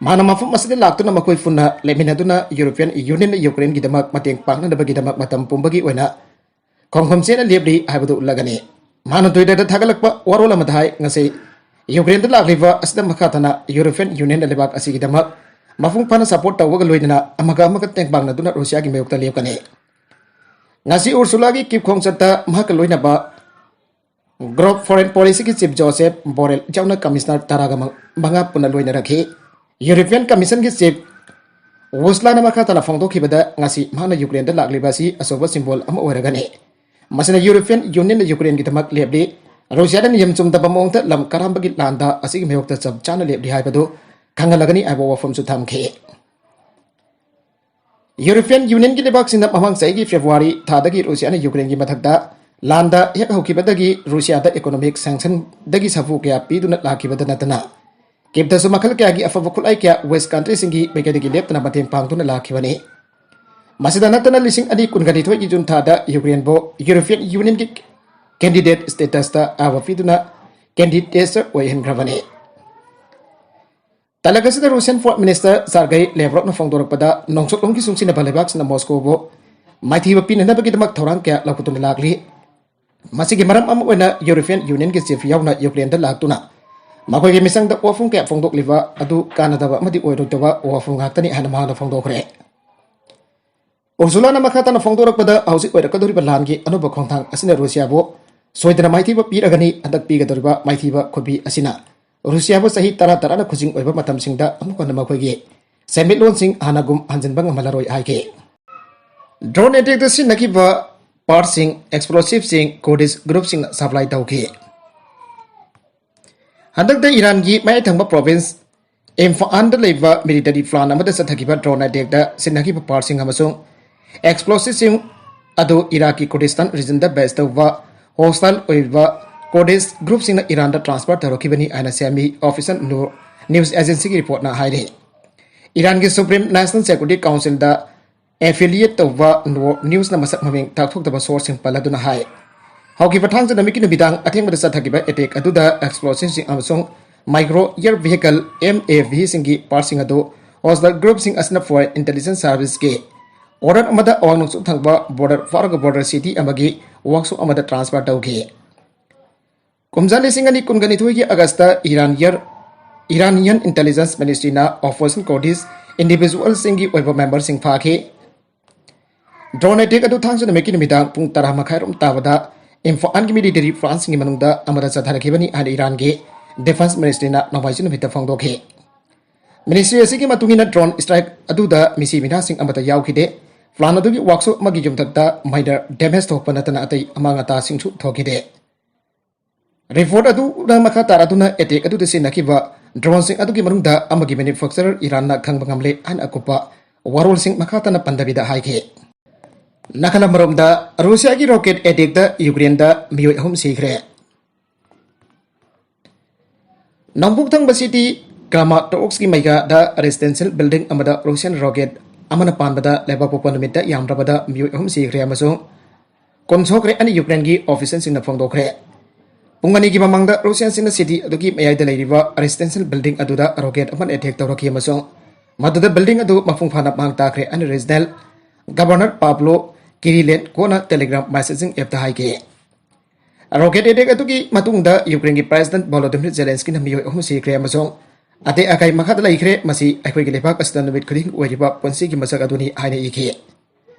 ꯃꯍꯥꯛꯅ ꯃꯐꯝ ꯑꯁꯤꯗ ꯂꯥꯛꯇꯨꯅ ꯃꯈꯣꯏ ꯄꯨꯟꯅ ꯂꯩꯃꯤꯟꯅꯗꯨꯅ European Unionꯅ ꯌꯨꯀ꯭ꯔꯦꯟꯒꯤꯗꯃꯛ ꯃꯇꯦꯡ ꯄꯥꯡꯅꯅꯕꯒꯤꯗꯃꯛ ꯃꯇꯝ ꯄꯨꯝꯕꯒꯤ ꯑꯣꯏꯅ ꯈꯣꯡꯐꯝ ꯆꯦꯠꯅ ꯂꯦꯞꯂꯤ ꯍꯥꯏꯕꯗꯨ ꯎꯠꯂꯒꯅꯤ꯫ ꯃꯍꯥꯛꯅ Twitterꯗ ꯊꯥꯒꯠꯂꯛꯄ ꯋꯥꯔꯣꯜ ꯑꯃꯗ ꯍꯥꯏ, ꯉꯁꯤ ꯌꯨꯀ꯭ꯔꯦꯟꯗ ꯂꯥꯛꯂꯤꯕ ꯑꯁꯤꯗ ꯃꯈꯥ ꯇꯥꯅ European Unionꯅ ꯂꯩꯕꯥꯛ ꯑꯁꯤꯒꯤꯗꯃꯛ ꯃꯄꯨꯡ ꯐꯥꯅ support ꯇꯧꯕꯒ ꯂꯣꯏꯅꯅ ꯑꯃꯒ ꯑꯃꯒ ꯇꯦꯡꯕꯥꯡꯅꯗꯨꯅ ꯔꯨꯁꯤꯌꯥꯒꯤ ꯃꯥꯌꯣꯛꯇ ꯂꯦꯞꯀꯅꯤ꯫ ꯉꯁꯤ ꯎꯔꯁꯨꯂꯥꯒꯤ ꯀꯤꯞ ꯈꯣꯡꯆꯠꯇ ꯃꯍꯥꯛꯀ ꯂꯣꯏꯅꯕ Group Foreign Policyꯒꯤ Chief Joseph Borrell ꯌꯥꯎꯅ Commissioner ꯇꯔꯥꯒ ꯃꯉꯥ ꯄꯨꯟꯅ ꯂꯣꯏꯅꯔꯛꯈꯤ꯫ European Commissionꯒꯤ Chief Ursulaꯅ ꯃꯈꯥ ꯇꯥꯅ ꯐꯣꯡꯗꯣꯛꯈꯤꯕꯗ, ꯉꯁꯤ ꯃꯍꯥꯛꯅ ꯌꯨꯀ꯭ꯔꯦꯟꯗ ꯂꯥꯛꯂꯤꯕ ꯑꯁꯤ ꯑꯆꯧꯕ symbol ꯑꯃ ꯑꯣꯏꯔꯒꯅꯤ꯫ ꯃꯁꯤꯅ European Unionꯅ ꯌꯨꯀ꯭ꯔꯦꯟꯒꯤꯗꯃꯛ ꯂꯦꯞꯂꯤ꯫ ꯔꯨꯁꯤꯌꯥꯗ ꯅꯤꯌꯝ ꯆꯨꯝꯗꯕ ꯃꯑꯣꯡꯗ ꯂꯝ ꯀꯔꯥꯝꯕꯒꯤ ꯂꯥꯟꯗ ꯑꯁꯤꯒꯤ ꯃꯥꯌꯣꯛꯇ ꯆꯞ ꯆꯥꯅ ꯂꯦꯞꯂꯤ ꯍꯥꯏꯕꯗꯨ ꯈꯪꯍꯜꯂꯒꯅꯤ ꯍꯥꯏꯕ ꯋꯥꯐꯝꯁꯨ ꯊꯝꯈꯤ꯫ European Unionꯒꯤ ꯂꯩꯕꯥꯛꯁꯤꯡꯅ ꯃꯃꯥꯡ ꯆꯍꯤꯒꯤ February ꯊꯥꯗꯒꯤ ꯔꯨꯁꯤꯌꯥꯅ ꯌꯨꯀ꯭ꯔꯦꯟꯒꯤ ꯃꯊꯛꯇ ꯂꯥꯟꯗ ꯍꯦꯛ ꯍꯧꯈꯤꯕꯗꯒꯤ ꯔꯨꯁꯤꯌꯥꯗ economic sanctionꯗꯒꯤ ꯁꯥꯐꯨ ꯀꯌꯥ ꯄꯤꯗꯨꯅ ꯂꯥꯛꯈꯤꯕꯗ ꯅꯠꯇꯅ, ꯀꯤꯞꯇꯁꯨ ꯃꯈꯜ ꯀꯌꯥꯒꯤ ꯑꯐꯕ ꯈꯨꯠꯂꯥꯏ ꯀꯌꯥ West countryꯁꯤꯡꯒꯤ ꯃꯥꯏꯀꯩꯗꯒꯤ ꯂꯦꯞꯇꯅ ꯃꯇꯦꯡ ꯄꯥꯡꯗꯨꯅ ꯂꯥꯛꯈꯤꯕꯅꯤ꯫ ꯃꯁꯤꯗ ꯅꯠꯇꯅ ꯂꯤꯁꯤꯡ ꯑꯅꯤ ꯀꯨꯟꯒ ꯅꯤꯊꯣꯏꯒꯤ June ꯊꯥꯗ Ukraineꯕꯨ European Unionꯒꯤ candidate statusꯇ ꯑꯥꯕ ꯄꯤꯗꯨꯅ candidature ꯑꯣꯏꯍꯟꯈ꯭ꯔꯕꯅꯤ꯫ ꯇꯥꯂꯛ ꯑꯁꯤꯗ Russian Foreign Minister Sergei Lavrovꯅ ꯐꯣꯡꯗꯣꯔꯛꯄꯗ, ꯅꯣꯡꯆꯨꯞꯂꯣꯝꯒꯤ ꯆꯨꯡꯁꯤꯟꯅꯕ ꯂꯩꯕꯥꯛꯁꯤꯡꯅ ꯃꯣꯁꯀꯣꯕꯨ ꯃꯥꯏꯊꯤꯕ ꯄꯤꯅꯅꯕꯒꯤꯗꯃꯛ ꯊꯧꯔꯥꯡ ꯀꯌꯥ ꯂꯧꯈꯠꯇꯨꯅ ꯂꯥꯛꯂꯤ꯫ ꯃꯁꯤꯒꯤ ꯃꯔꯝ ꯑꯃ ꯑꯣꯏꯅ European Unionꯒꯤ chief ꯌꯥꯎꯅ Ukraineꯗ ꯂꯥꯛꯇꯨꯅ ꯃꯈꯣꯏꯒꯤ ꯃꯤꯆꯪꯗ ꯋꯥꯐꯝ ꯀꯌꯥ ꯐꯣꯡꯗꯣꯛꯂꯤꯕ ꯑꯗꯨ ꯀꯥꯟꯅꯗꯕ ꯑꯃꯗꯤ ꯑꯣꯏꯔꯣꯏꯗꯕ ꯋꯥꯐꯝ ꯉꯥꯛꯇꯅꯤ ꯍꯥꯏꯅ ꯃꯍꯥꯛꯅ ꯐꯣꯡꯗꯣꯛꯈ꯭ꯔꯦ꯫ ꯎꯔꯁꯨꯂꯥꯅ ꯃꯈꯥ ꯇꯥꯅ ꯐꯣꯡꯗꯣꯔꯛꯄꯗ, ꯍꯧꯖꯤꯛ ꯑꯣꯏꯔꯛꯀꯗꯧꯔꯤꯕ ꯂꯥꯟꯒꯤ ꯑꯅꯧꯕ ꯈꯣꯡꯊꯥꯡ ꯑꯁꯤꯅ ꯔꯨꯁꯤꯌꯥꯕꯨ ꯁꯣꯏꯗꯅ ꯃꯥꯏꯊꯤꯕ ꯄꯤꯔꯒꯅꯤ꯫ ꯍꯟꯗꯛ ꯄꯤꯒꯗꯧꯔꯤꯕ ꯃꯥꯏꯊꯤꯕ ꯈꯨꯕꯤ ꯑꯁꯤꯅ ꯔꯨꯁꯤꯌꯥꯕꯨ ꯆꯍꯤ ꯇꯔꯥ ꯇꯔꯥꯅ ꯈꯨꯖꯤꯡ ꯑꯣꯏꯕ ꯃꯇꯝꯁꯤꯡꯗ ꯑꯃꯨꯛ ꯍꯟꯅ ꯃꯈꯣꯏꯒꯤ ꯁꯦꯟꯃꯤꯠꯂꯣꯟꯁꯤꯡ ꯍꯥꯟꯅꯒꯨꯝ ꯍꯟꯖꯤꯟꯕ ꯉꯝꯍꯜꯂꯔꯣꯏ ꯍꯥꯏꯈꯤ꯫ Drone attackꯇ ꯁꯤꯖꯤꯟꯅꯈꯤꯕ partꯁꯤꯡ, explosiveꯁꯤꯡ Kurdish groupꯁꯤꯡꯅ supply ꯇꯧꯈꯤ꯫ ꯍꯟꯗꯛꯇ ꯏꯔꯥꯟꯒꯤ ꯃꯌꯥꯏ ꯊꯪꯕ province ꯏꯝꯐꯥꯜꯗ ꯂꯩꯕ military plant ꯑꯃꯗ ꯆꯠꯊꯈꯤꯕ drone attackꯇ ꯁꯤꯖꯤꯟꯅꯈꯤꯕ partꯁꯤꯡ ꯑꯃꯁꯨꯡ explosiveꯁꯤꯡ ꯑꯗꯨ ꯏꯔꯥꯛꯀꯤ ꯀꯨꯔꯗꯤꯁꯇꯥꯟ regionꯗ base ꯇꯧꯕ hostile ꯑꯣꯏꯕ Kurdish groupꯁꯤꯡꯅ ꯏꯔꯥꯟꯗ transfer ꯇꯧꯔꯛꯈꯤꯕꯅꯤ ꯍꯥꯏꯅ ꯁꯦꯃꯤ official news agencyꯒꯤ reportꯅ ꯍꯥꯏꯔꯤ꯫ ꯏꯔꯥꯟꯒꯤ Supreme National Security Councilꯗ affiliate ꯇꯧꯕ ꯅ꯭ꯌꯨꯁꯅ ꯃꯁꯛ ꯃꯃꯤꯡ ꯇꯥꯛꯊꯣꯛꯇꯕ sourceꯁꯤꯡ ꯄꯜꯂꯗꯨꯅ ꯍꯥꯏ, ꯍꯧꯈꯤꯕ ꯊꯥꯡꯖ ꯅꯨꯃꯤꯠꯀꯤ ꯅꯨꯃꯤꯗꯥꯡ ꯑꯊꯦꯡꯕꯗ ꯆꯠꯊꯈꯤꯕ attack ꯑꯗꯨꯗ explosiveꯁꯤꯡ ꯑꯃꯁꯨꯡ micro air vehicle, M A Vꯁꯤꯡꯒꯤ partꯁꯤꯡ ꯑꯗꯨ hostile groupꯁꯤꯡ ꯑꯁꯤꯅ Foreign Intelligence Serviceꯀꯤ order ꯑꯃꯗ ꯑꯋꯥꯡ ꯅꯣꯡꯆꯨꯞ ꯊꯪꯕ border ꯐꯥꯎꯔꯒ border city ꯑꯃꯒꯤ workshop ꯑꯃꯗ transfer ꯇꯧꯈꯤ꯫ ꯀꯨꯝꯖꯥ ꯂꯤꯁꯤꯡ ꯑꯅꯤ ꯀꯨꯟꯒ ꯅꯤꯊꯣꯏꯒꯤ Augustꯇ Iran Air, Iranian Intelligence Ministryꯅ Operation Kurdish individualꯁꯤꯡꯒꯤ ꯑꯣꯏꯕ memberꯁꯤꯡ ꯐꯥꯈꯤ꯫ Drone attack ꯑꯗꯨ ꯊꯥꯡꯖ ꯅꯨꯃꯤꯠꯀꯤ ꯅꯨꯃꯤꯗꯥꯡ ꯄꯨꯡ ꯇꯔꯥ ꯃꯈꯥꯏꯔꯣꯝ ꯇꯥꯕꯗ ꯏꯝꯐꯥꯜꯒꯤ military plantꯁꯤꯡꯒꯤ ꯃꯅꯨꯡꯗ ꯑꯃꯗ ꯆꯠꯊꯔꯛꯈꯤꯕꯅꯤ ꯍꯥꯏꯅ ꯏꯔꯥꯟꯒꯤ Defense Ministryꯅ ꯅꯣꯡꯃꯥꯏꯖꯤꯡ ꯅꯨꯃꯤꯠꯇ ꯐꯣꯡꯗꯣꯛꯈꯤ꯫ Ministry ꯑꯁꯤꯒꯤ ꯃꯇꯨꯡ ꯏꯟꯅ drone strike ꯑꯗꯨꯗ ꯃꯤꯁꯤ ꯃꯤꯅꯥꯁꯤꯡ ꯑꯃꯠꯇ ꯌꯥꯎꯈꯤꯗꯦ꯫ Plant ꯑꯗꯨꯒꯤ workshop ꯑꯃꯒꯤ ꯌꯨꯝꯊꯛꯇ minor damage ꯊꯣꯛꯄ ꯅꯠꯇꯅ ꯑꯇꯩ ꯑꯃꯥꯡ ꯑꯇꯥꯁꯤꯡꯁꯨ ꯊꯣꯛꯈꯤꯗꯦ꯫ Report ꯑꯗꯨꯅ ꯃꯈꯥ ꯇꯥꯔꯗꯨꯅ attack ꯑꯗꯨꯗ ꯁꯤꯖꯤꯟꯅꯈꯤꯕ droneꯁꯤꯡ ꯑꯗꯨꯒꯤ ꯃꯅꯨꯡꯗ ꯑꯃꯒꯤ manufacturer ꯏꯔꯥꯟꯅ ꯈꯪꯕ ꯉꯝꯂꯦ ꯍꯥꯏꯅ ꯑꯀꯨꯞꯄ ꯋꯥꯔꯣꯜꯁꯤꯡ ꯃꯈꯥ ꯇꯥꯅ ꯄꯟꯗꯕꯤꯗ ꯍꯥꯏꯈꯤ꯫ ꯅꯥꯀꯜ ꯑꯃꯔꯣꯝꯗ, ꯔꯨꯁꯤꯌꯥꯒꯤ rocket attackꯇ ꯌꯨꯀ꯭ꯔꯦꯟꯗ ꯃꯤꯑꯣꯏ ꯑꯍꯨꯝ ꯁꯤꯈ꯭ꯔꯦ꯫ ꯅꯣꯡꯄꯣꯛ ꯊꯪꯕ city Kramatorskꯒꯤ ꯃꯩꯒꯥꯗ residential building ꯑꯃꯗ Russian rocket ꯑꯃꯅ ꯄꯥꯟꯕꯗ ꯂꯩꯕꯥꯛꯄꯣꯛꯄ ꯅꯨꯃꯤꯠꯇ ꯌꯥꯝꯗ꯭ꯔꯕꯗ ꯃꯤꯑꯣꯏ ꯑꯍꯨꯝ ꯁꯤꯈ꯭ꯔꯦ ꯑꯃꯁꯨꯡ ꯀꯨꯟ ꯁꯣꯛꯈ꯭ꯔꯦ ꯍꯥꯏꯅ Ukraineꯒꯤ officialꯁꯤꯡꯅ ꯐꯣꯡꯗꯣꯛꯈ꯭ꯔꯦ꯫ ꯄꯨꯡ ꯑꯅꯤꯒꯤ ꯃꯃꯥꯡꯗ Russianꯁꯤꯡꯅ city ꯑꯗꯨꯒꯤ ꯃꯌꯥꯏꯗ ꯂꯩꯔꯤꯕ residential building ꯑꯗꯨꯗ rocket ꯑꯃꯅ attack ꯇꯧꯔꯛꯈꯤ ꯑꯃꯁꯨꯡ ꯃꯗꯨꯗ building ꯑꯗꯨ ꯃꯄꯨꯡ ꯐꯥꯅ ꯃꯥꯡ ꯇꯥꯛꯈ꯭ꯔꯦ ꯍꯥꯏꯅ regional governor Pavlo Kirilenko-ꯅ Telegram messaging appꯇ ꯍꯥꯏꯈꯤ꯫ Rocket attack ꯑꯗꯨꯒꯤ ꯃꯇꯨꯡꯗ Ukraineꯒꯤ President Volodymyr Zelenskyꯅ ꯃꯤꯑꯣꯏ ꯑꯍꯨꯝ ꯁꯤꯈ꯭ꯔꯦ ꯑꯃꯁꯨꯡ ꯑꯇꯦꯛ ꯑꯀꯥꯏ ꯃꯈꯥꯗ ꯂꯩꯈ꯭ꯔꯦ꯫ "ꯃꯁꯤ ꯑꯩꯈꯣꯏꯒꯤ ꯂꯩꯕꯥꯛ ꯑꯁꯤꯗ ꯅꯨꯃꯤꯠ ꯈꯨꯗꯤꯡꯒꯤ ꯑꯣꯏꯔꯤꯕ ꯄꯨꯟꯁꯤꯒꯤ ꯃꯁꯛ ꯑꯗꯨꯅꯤ" ꯍꯥꯏꯅ ꯏꯈꯤ꯫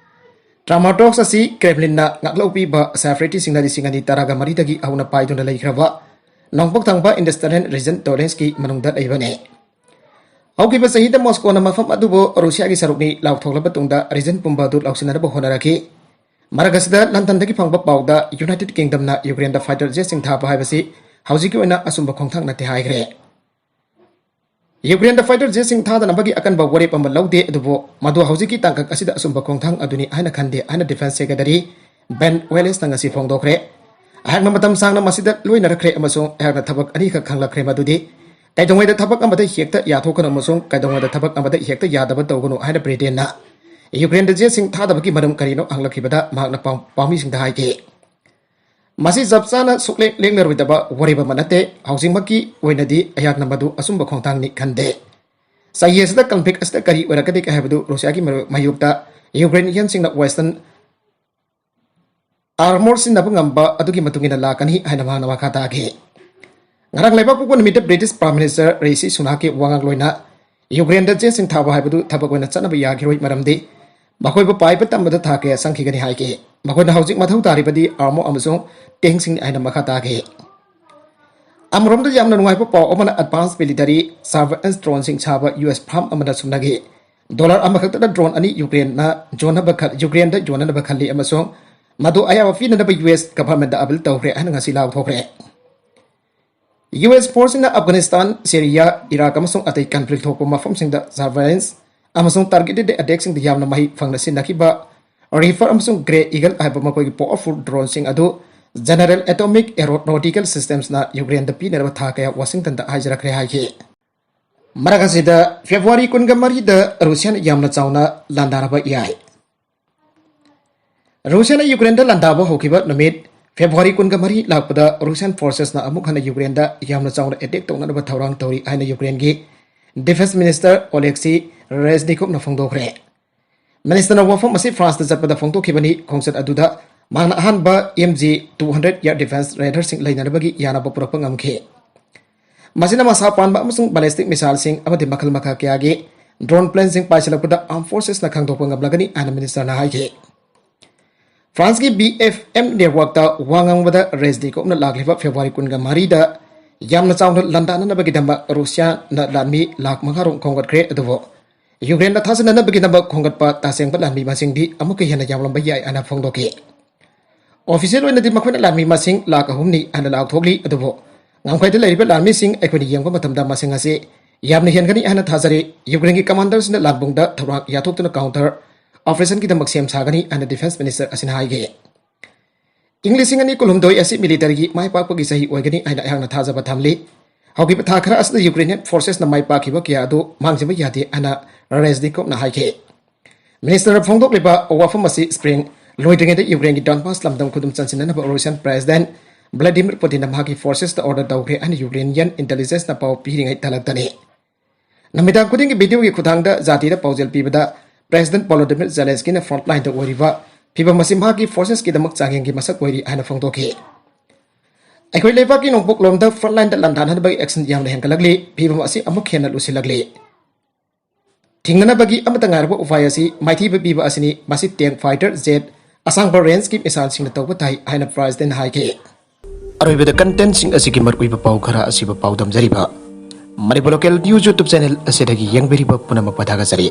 Kramatorsk ꯑꯁꯤ Kremlinꯅ ꯉꯥꯛꯂꯧ ꯄꯤꯕ separatistꯁꯤꯡꯅ ꯂꯤꯁꯤꯡ ꯑꯅꯤ ꯇꯔꯥꯒ ꯃꯔꯤꯗꯒꯤ ꯍꯧꯅ ꯄꯥꯏꯗꯨꯅ ꯂꯩꯈ꯭ꯔꯕ ꯅꯣꯡꯄꯣꯛ ꯊꯪꯕ Indonesian region Donetskꯀꯤ ꯃꯅꯨꯡꯗ ꯂꯩꯕꯅꯤ꯫ ꯍꯧꯈꯤꯕ ꯆꯍꯤꯗ Moscowꯅ ꯃꯐꯝ ꯑꯗꯨꯕꯨ Russiaꯒꯤ ꯁꯔꯨꯛꯅꯤ ꯂꯥꯎꯊꯣꯛꯂꯕ ꯇꯨꯡꯗ region ꯄꯨꯝꯕ ꯑꯗꯨ ꯂꯧꯁꯤꯟꯅꯅꯕ ꯍꯣꯠꯅꯔꯛꯈꯤ꯫ ꯃꯔꯛ ꯑꯁꯤꯗ Londonꯗꯒꯤ ꯐꯪꯕ ꯄꯥꯎꯗ United Kingdomꯅ Ukraineꯗ fighter jetꯁꯤꯡ ꯊꯥꯕ ꯍꯥꯏꯕꯁꯤ ꯍꯧꯖꯤꯛꯀꯤ ꯑꯣꯏꯅ ꯑꯆꯨꯝꯕ ꯈꯣꯡꯊꯥꯡ ꯅꯠꯇꯦ ꯍꯥꯏꯈ꯭ꯔꯦ꯫ Ukraineꯗ fighter jetꯁꯤꯡ ꯊꯥꯗꯅꯕꯒꯤ ꯑꯀꯟꯕ ꯋꯥꯔꯦꯞ ꯑꯃ ꯂꯧꯗꯦ, ꯑꯗꯨꯕꯨ ꯃꯗꯨ ꯍꯧꯖꯤꯛꯀꯤ ꯇꯥꯡꯀꯛ ꯑꯁꯤꯗ ꯑꯆꯨꯝꯕ ꯈꯣꯡꯊꯥꯡ ꯑꯗꯨꯅꯤ ꯍꯥꯏꯅ ꯈꯟꯗꯦ ꯍꯥꯏꯅ Defence Secretary Ben Wallaceꯅ ꯉꯁꯤ ꯐꯣꯡꯗꯣꯛꯈ꯭ꯔꯦ꯫ "ꯑꯩꯍꯥꯛꯅ ꯃꯇꯝ ꯁꯥꯡꯅ ꯃꯁꯤꯗ ꯂꯣꯏꯅꯔꯛꯈ꯭ꯔꯦ ꯑꯃꯁꯨꯡ ꯑꯩꯍꯥꯛꯅ ꯊꯕꯛ ꯑꯅꯤꯈꯛ ꯈꯪꯂꯛꯈ꯭ꯔꯦ, ꯃꯗꯨꯗꯤ ꯀꯩꯗꯧꯉꯩꯗ ꯊꯕꯛ ꯑꯃꯗ ꯍꯦꯛꯇ ꯌꯥꯊꯣꯛꯀꯅꯨ ꯑꯃꯁꯨꯡ ꯀꯩꯗꯧꯉꯩꯗ ꯊꯕꯛ ꯑꯃꯗ ꯍꯦꯛꯇ ꯌꯥꯗꯕ ꯇꯧꯒꯅꯨ" ꯍꯥꯏꯅ Britainꯅ Ukraineꯗ jetꯁꯤꯡ ꯊꯥꯗꯕꯒꯤ ꯃꯔꯝ ꯀꯔꯤꯅꯣ ꯍꯪꯂꯛꯈꯤꯕꯗ ꯃꯍꯥꯛꯅ ꯄꯥꯎ-, ꯄꯥꯎꯃꯤꯁꯤꯡꯗ ꯍꯥꯏꯈꯤ, "ꯃꯁꯤ ꯆꯞ ꯆꯥꯅ ꯁꯨꯛꯂꯦꯡ ꯂꯦꯡꯅꯔꯣꯏꯗꯕ ꯋꯥꯔꯦꯞ ꯑꯃ ꯅꯠꯇꯦ꯫ ꯍꯧꯖꯤꯛꯃꯛꯀꯤ ꯑꯣꯏꯅꯗꯤ ꯑꯩꯍꯥꯛꯅ ꯃꯗꯨ ꯑꯆꯨꯝꯕ ꯈꯣꯡꯊꯥꯡꯅꯤ ꯈꯟꯗꯦ꯫ ꯆꯍꯤ ꯑꯁꯤꯗ conflict ꯑꯁꯤꯗ ꯀꯔꯤ ꯑꯣꯏꯔꯛꯀꯗꯒꯦ ꯍꯥꯏꯕꯗꯨ Russiaꯒꯤ ꯃꯥꯌꯣꯛꯇ Ukrainianꯁꯤꯡꯅ Western armor ꯁꯤꯖꯤꯟꯅꯕ ꯉꯝꯕ ꯑꯗꯨꯒꯤ ꯃꯇꯨꯡ ꯏꯟꯅ ꯂꯥꯛꯀꯅꯤ" ꯍꯥꯏꯅ ꯃꯍꯥꯛꯅ ꯃꯈꯥ ꯇꯥꯈꯤ꯫ ꯉꯔꯥꯡ ꯂꯩꯕꯥꯛꯄꯣꯛꯄ ꯅꯨꯃꯤꯠꯇ British Prime Minister ꯔꯤꯁꯤ ꯁꯨꯅꯥꯛꯀꯤ ꯋꯥꯉꯥꯡꯂꯣꯏꯅ Ukraineꯗ jetꯁꯤꯡ ꯊꯥꯕ ꯍꯥꯏꯕꯗꯨ ꯊꯕꯛ ꯑꯣꯏꯅ ꯆꯠꯅꯕ ꯌꯥꯈꯤꯔꯣꯏ, ꯃꯔꯝꯗꯤ ꯃꯈꯣꯏꯕꯨ ꯄꯥꯏꯕ ꯇꯝꯕꯗ ꯊꯥ ꯀꯌꯥ ꯆꯪꯈꯤꯒꯅꯤ ꯍꯥꯏꯈꯤ꯫ "ꯃꯈꯣꯏꯅ ꯍꯧꯖꯤꯛ ꯃꯊꯧ ꯇꯥꯔꯤꯕꯗꯤ armor ꯑꯃꯁꯨꯡ tankꯁꯤꯡꯅꯤ" ꯍꯥꯏꯅ ꯃꯈꯥ ꯇꯥꯈꯤ꯫ ꯑꯃꯔꯣꯝꯗ ꯌꯥꯝꯅ ꯅꯨꯡꯉꯥꯏꯕ ꯄꯥꯎ ꯑꯃꯅ advanced military surveillance droneꯁꯤꯡ ꯁꯥꯕ US firm ꯑꯃꯅ ꯁꯨꯞꯅꯒꯤ dollar ꯑꯃꯈꯛꯇꯗ drone ꯑꯅꯤ Ukraineꯅ ꯌꯣꯟꯅꯕ ꯈꯜ-, Ukraineꯗ ꯌꯣꯟꯅꯅꯕ ꯈꯜꯂꯤ ꯑꯃꯁꯨꯡ ꯃꯗꯨ ꯑꯌꯥꯕ ꯄꯤꯅꯅꯕ US governmentꯗ appeal ꯇꯧꯈ꯭ꯔꯦ ꯍꯥꯏꯅ ꯉꯁꯤ ꯂꯥꯎꯊꯣꯛꯈ꯭ꯔꯦ꯫ US forceꯁꯤꯡꯅ Afghanistan, Syria, Iraq ꯑꯃꯁꯨꯡ ꯑꯇꯩ conflict ꯊꯣꯛꯄ ꯃꯐꯝꯁꯤꯡꯗ surveillance ꯑꯃꯁꯨꯡ targeted attackꯁꯤꯡꯗ ꯌꯥꯝꯅ ꯃꯍꯩ ꯐꯪꯅ ꯁꯤꯖꯤꯟꯅꯈꯤꯕ Reaper ꯑꯃꯁꯨꯡ Grey Eagle ꯍꯥꯏꯕ ꯃꯈꯣꯏꯒꯤ powerful droneꯁꯤꯡ ꯑꯗꯨ General Atomic Aeronautical Systemsꯅ Ukraineꯗ ꯄꯤꯅꯅꯕ ꯊꯥ ꯀꯌꯥ Washingtonꯗ ꯍꯥꯏꯖꯔꯛꯈ꯭ꯔꯦ ꯍꯥꯏꯈꯤ꯫ ꯃꯔꯛ ꯑꯁꯤꯗ ꯐꯦꯕ꯭ꯔꯨꯋꯥꯔꯤ ꯀꯨꯟꯒ ꯃꯔꯤꯗ ꯔꯨꯁꯤꯌꯥꯅ ꯌꯥꯝꯅ ꯆꯥꯎꯅ ꯂꯥꯟꯗꯥꯔꯕ ꯌꯥꯏ꯫ ꯔꯨꯁꯤꯌꯥꯅ ꯌꯨꯀ꯭ꯔꯦꯟꯗ ꯂꯥꯟꯗꯥꯕ ꯍꯧꯈꯤꯕ ꯅꯨꯃꯤꯠ ꯐꯦꯕ꯭ꯔꯨꯋꯥꯔꯤ ꯀꯨꯟꯒ ꯃꯔꯤ ꯂꯥꯛꯄꯗ ꯔꯨꯁꯤꯌꯥꯟ ꯐꯣꯔꯁꯦꯁꯅ ꯑꯃꯨꯛ ꯍꯟꯅ ꯌꯨꯀ꯭ꯔꯦꯟꯗ ꯌꯥꯝꯅ ꯆꯥꯎꯅ ꯑꯦꯇꯦꯛ ꯇꯧꯅꯅꯕ ꯊꯧꯔꯥꯡ ꯇꯧꯔꯤ ꯍꯥꯏꯅ ꯌꯨꯀ꯭ꯔꯦꯟꯒꯤ ꯗꯤꯐꯦꯟꯁ ꯃꯤꯅꯤꯁꯇꯔ ꯑꯣꯂꯦꯛꯁꯤ ꯔꯦꯖꯅꯤꯀꯣꯚꯅ ꯐꯣꯡꯗꯣꯛꯈ꯭ꯔꯦ꯫ ꯃꯤꯅꯤꯁꯇꯔꯅ ꯋꯥꯐꯝ ꯑꯁꯤ ꯐ꯭ꯔꯥꯟꯁꯇ ꯆꯠꯄꯗ ꯐꯣꯡꯗꯣꯛꯈꯤꯕꯅꯤ꯫ ꯈꯣꯡꯆꯠ ꯑꯗꯨꯗ ꯃꯍꯥꯛꯅ ꯑꯍꯥꯟꯕ M G two hundred air defence ꯔꯦꯗꯥꯔꯁꯤꯡ ꯂꯩꯅꯅꯕꯒꯤ ꯌꯥꯅꯕ ꯄꯨꯔꯛꯄ ꯉꯝꯈꯤ꯫ ꯃꯁꯤꯅ ꯃꯁꯥ ꯄꯥꯟꯕ ꯑꯃꯁꯨꯡ ꯕꯦꯂꯤꯁꯇꯤꯛ ꯃꯤꯁꯥꯏꯜꯁꯤꯡ ꯑꯃꯗꯤ ꯃꯈꯜ ꯃꯈꯥ ꯀꯌꯥꯒꯤ ꯗ꯭ꯔꯣꯟ ꯄ꯭ꯂꯦꯟꯁꯤꯡ ꯄꯥꯏꯁꯤꯜꯂꯛꯄꯗ ꯑꯥꯔꯝ ꯐꯣꯔꯁꯦꯁꯅ ꯈꯪꯗꯣꯛꯄ ꯉꯝꯂꯒꯅꯤ ꯍꯥꯏꯅ ꯃꯤꯅꯤꯁꯇꯔꯅ ꯍꯥꯏꯈꯤ꯫ ꯐ꯭ꯔꯥꯟꯁꯀꯤ ꯕꯤ ꯑꯦꯐ ꯑꯦꯝ ꯅꯦꯠꯋꯥꯔꯛꯇ ꯋꯥ ꯉꯥꯡꯕꯗ ꯔꯦꯖꯅꯤꯀꯣꯚꯅ ꯂꯥꯛꯂꯤꯕ ꯐꯦꯕ꯭ꯔꯨꯋꯥꯔꯤ ꯀꯨꯟꯒ ꯃꯔꯤꯗ ꯌꯥꯝꯅ ꯆꯥꯎꯅ ꯂꯥꯟꯗꯥꯅꯅꯕꯒꯤꯗꯃꯛ ꯔꯨꯁꯤꯌꯥꯅ ꯂꯥꯟꯃꯤ ꯂꯥꯈ ꯃꯉꯥ ꯔꯣꯝ ꯈꯣꯝꯒꯠꯈ꯭ꯔꯦ, ꯑꯗꯨꯕꯨ ꯌꯨꯀ꯭ꯔꯦꯟꯗ ꯊꯥꯖꯅꯅꯕꯒꯤꯗꯃꯛ ꯈꯣꯝꯒꯠꯄ ꯇꯁꯦꯡꯕ ꯂꯥꯟꯃꯤ ꯃꯁꯤꯡꯗꯤ ꯑꯃꯨꯛꯀ ꯍꯦꯟꯅ ꯌꯥꯝꯂꯝꯕ ꯌꯥꯏ ꯍꯥꯏꯅ ꯐꯣꯡꯗꯣꯛꯈꯤ꯫ ꯑꯣꯐꯤꯁꯤꯌꯦꯜ ꯑꯣꯏꯅꯗꯤ ꯃꯈꯣꯏꯅ ꯂꯥꯟꯃꯤ ꯃꯁꯤꯡ ꯂꯥꯈ ꯑꯍꯨꯝꯅꯤ ꯍꯥꯏꯅ ꯂꯥꯎꯊꯣꯛꯂꯤ, ꯑꯗꯨꯕꯨ ꯉꯝꯈꯩꯗ ꯂꯩꯔꯤꯕ ꯂꯥꯟꯃꯤꯁꯤꯡ ꯑꯩꯈꯣꯏꯅ ꯌꯦꯡꯕ ꯃꯇꯝꯗ ꯃꯁꯤꯡ ꯑꯁꯤ ꯌꯥꯝꯅ ꯍꯦꯟꯒꯅꯤ ꯍꯥꯏꯅ ꯊꯥꯖꯔꯤ꯫ ꯌꯨꯀ꯭ꯔꯦꯟꯒꯤ ꯀꯃꯥꯟꯗꯔꯁꯤꯡꯅ ꯂꯥꯟꯕꯨꯡꯗ ꯊꯧꯔꯥꯡ ꯌꯥꯊꯣꯛꯇꯨꯅ ꯀꯥꯎꯟꯇꯔ ꯑꯣꯄꯔꯦꯁꯟꯒꯤꯗꯃꯛ ꯁꯦꯝ ꯁꯥꯒꯅꯤ ꯍꯥꯏꯅ ꯗꯤꯐꯦꯟꯁ ꯃꯤꯅꯤꯁꯇꯔ ꯑꯁꯤꯅ ꯍꯥꯏꯈꯤ꯫ ꯏꯪ ꯂꯤꯁꯤꯡ ꯑꯅꯤ ꯀꯨꯟꯍꯨꯝꯗꯣꯏ ꯑꯁꯤ ꯃꯤꯂꯤꯇꯔꯤꯒꯤ ꯃꯥꯏ ꯄꯥꯛꯄꯒꯤ ꯆꯍꯤ ꯑꯣꯏꯒꯅꯤ ꯍꯥꯏꯅ ꯑꯩꯍꯥꯛꯅ ꯊꯥꯖꯕ ꯊꯝꯂꯤ꯫ ꯍꯧꯈꯤꯕ ꯊꯥ ꯈꯔ ꯑꯁꯤꯗ ꯌꯨꯀ꯭ꯔꯦꯅꯤꯌꯟ ꯐꯣꯔꯁꯦꯁꯅ ꯃꯥꯏ ꯄꯥꯛꯈꯤꯕ ꯀꯌꯥ ꯑꯗꯨ ꯃꯥꯡꯖꯕ ꯌꯥꯗꯦ ꯍꯥꯏꯅ ꯔꯦꯖꯅꯤꯀꯣꯚꯅ ꯍꯥꯏꯈꯤ꯫ ꯃꯤꯅꯤꯁꯇꯔꯅ ꯐꯣꯡꯗꯣꯛꯂꯤꯕ ꯋꯥꯐꯝ ꯑꯁꯤ ꯁ꯭ꯄ꯭ꯔꯤꯡ ꯂꯣꯏꯗ꯭ꯔꯤꯉꯩꯗ ꯌꯨꯀ꯭ꯔꯦꯟꯒꯤ ꯗꯣꯟꯕꯥꯁ ꯂꯝꯗꯝ ꯈꯨꯗꯨꯝ ꯆꯟꯁꯤꯟꯅꯅꯕ ꯔꯨꯁꯤꯌꯥꯟ ꯄ꯭ꯔꯦꯁꯤꯗꯦꯟꯠ ꯚ꯭ꯂꯥꯗꯤꯃꯤꯔ ꯄꯨꯇꯤꯟꯅ ꯃꯍꯥꯛꯀꯤ ꯐꯣꯔꯁꯦꯁꯇ ꯑꯣꯔꯗꯔ ꯇꯧꯈ꯭ꯔꯦ ꯍꯥꯏꯅ ꯌꯨꯀ꯭ꯔꯦꯅꯤꯌꯟ ꯏꯟꯇꯦꯂꯤꯖꯦꯟꯁꯅ ꯄꯥꯎ ꯄꯤꯔꯤꯉꯩ ꯇꯥꯂꯛꯇꯅꯤ꯫ ꯅꯨꯃꯤꯗꯥꯡ ꯈꯨꯗꯤꯡꯒꯤ ꯚꯤꯗꯤꯑꯣꯒꯤ ꯈꯨꯠꯊꯥꯡꯗ ꯖꯥꯇꯤꯗ ꯄꯥꯎꯖꯦꯜ ꯄꯤꯕꯗ ꯄ꯭ꯔꯦꯁꯤꯗꯦꯟꯠ ꯚꯣꯂꯣꯗꯤꯃꯤꯔ ꯖꯦꯂꯦꯟꯁꯀꯤꯅ ꯐ꯭ꯔꯟꯠ ꯂꯥꯏꯟꯗ ꯑꯣꯏꯔꯤꯕ ꯐꯤꯚꯝ ꯑꯁꯤ ꯃꯍꯥꯛꯀꯤ ꯐꯣꯔꯁꯦꯁꯀꯤꯗꯃꯛ ꯆꯥꯡꯌꯦꯡꯒꯤ ꯃꯁꯛ ꯑꯣꯏꯔꯤ ꯍꯥꯏꯅ ꯐꯣꯡꯗꯣꯛꯈꯤ꯫ ꯑꯩꯈꯣꯏ ꯂꯩꯕꯥꯛꯀꯤ ꯅꯣꯡꯄꯣꯛꯂꯣꯝꯗ ꯐ꯭ꯔꯟꯠ ꯂꯥꯏꯟꯗ ꯂꯥꯟꯗꯥꯅꯅꯕꯒꯤ ꯑꯦꯛꯁꯟ ꯌꯥꯝꯅ ꯍꯦꯟꯒꯠꯂꯛꯂꯤ꯫ ꯐꯤꯚꯝ ꯑꯁꯤ ꯑꯃꯨꯛ ꯍꯦꯟꯅ ꯂꯨꯁꯤꯜꯂꯛꯂꯤ꯫ ꯊꯤꯡꯅꯅꯕꯒꯤ ꯑꯃꯠꯇ ꯉꯥꯏꯔꯕ ꯎꯄꯥꯏ ꯑꯁꯤ ꯃꯥꯏꯊꯤꯕ ꯄꯤꯕ ꯑꯁꯤꯅꯤ꯫ ꯃꯁꯤ ꯇꯦꯡ ꯐꯥꯏꯇꯔ ꯖꯦꯠ, ꯑꯁꯥꯡꯕ ꯔꯦꯟꯖꯀꯤ ꯃꯤꯁꯥꯏꯜꯁꯤꯡꯅ ꯇꯧꯕ ꯇꯥꯏ ꯍꯥꯏꯅ ꯄ꯭ꯔꯦꯁꯤꯗꯦꯟꯠꯅ ꯍꯥꯏꯈꯤ꯫ ꯑꯔꯣꯏꯕꯗ ꯀꯟꯇꯦꯟꯠꯁꯤꯡ ꯑꯁꯤꯒꯤ ꯃꯔꯨꯑꯣꯏꯕ ꯄꯥꯎ ꯈꯔ ꯑꯁꯤꯕꯨ ꯄꯥꯎꯗꯝꯖꯔꯤꯕ Manipur local news YouTube channel ꯑꯁꯤꯗꯒꯤ ꯌꯦꯡꯕꯤꯔꯤꯕ ꯄꯨꯝꯅꯃꯛꯄꯨ ꯊꯥꯒꯠꯆꯔꯤ꯫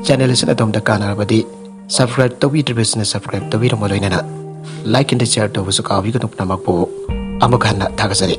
ꯆꯦꯅꯦꯜ ꯑꯁꯤꯅ ꯑꯗꯣꯝꯗ ꯀꯥꯟꯅꯔꯕꯗꯤ ꯁꯕꯁꯀ꯭ꯔꯥꯏꯕ ꯇꯧꯕꯤꯗ꯭ꯔꯤꯕꯁꯤꯡꯅ ꯁꯕꯁꯀ꯭ꯔꯥꯏꯕ ꯇꯧꯕꯤꯔꯝꯃ ꯂꯣꯏꯅꯅ ꯂꯥꯏꯛ ꯑꯦꯟ ꯁꯤꯌꯔ ꯇꯧꯕꯁꯨ ꯀꯥꯎꯕꯤꯒꯅꯨ꯫ ꯄꯨꯝꯅꯃꯛꯄꯨ ꯑꯃꯨꯛ ꯍꯟꯅ ꯊꯥꯒꯠꯆꯔꯤ꯫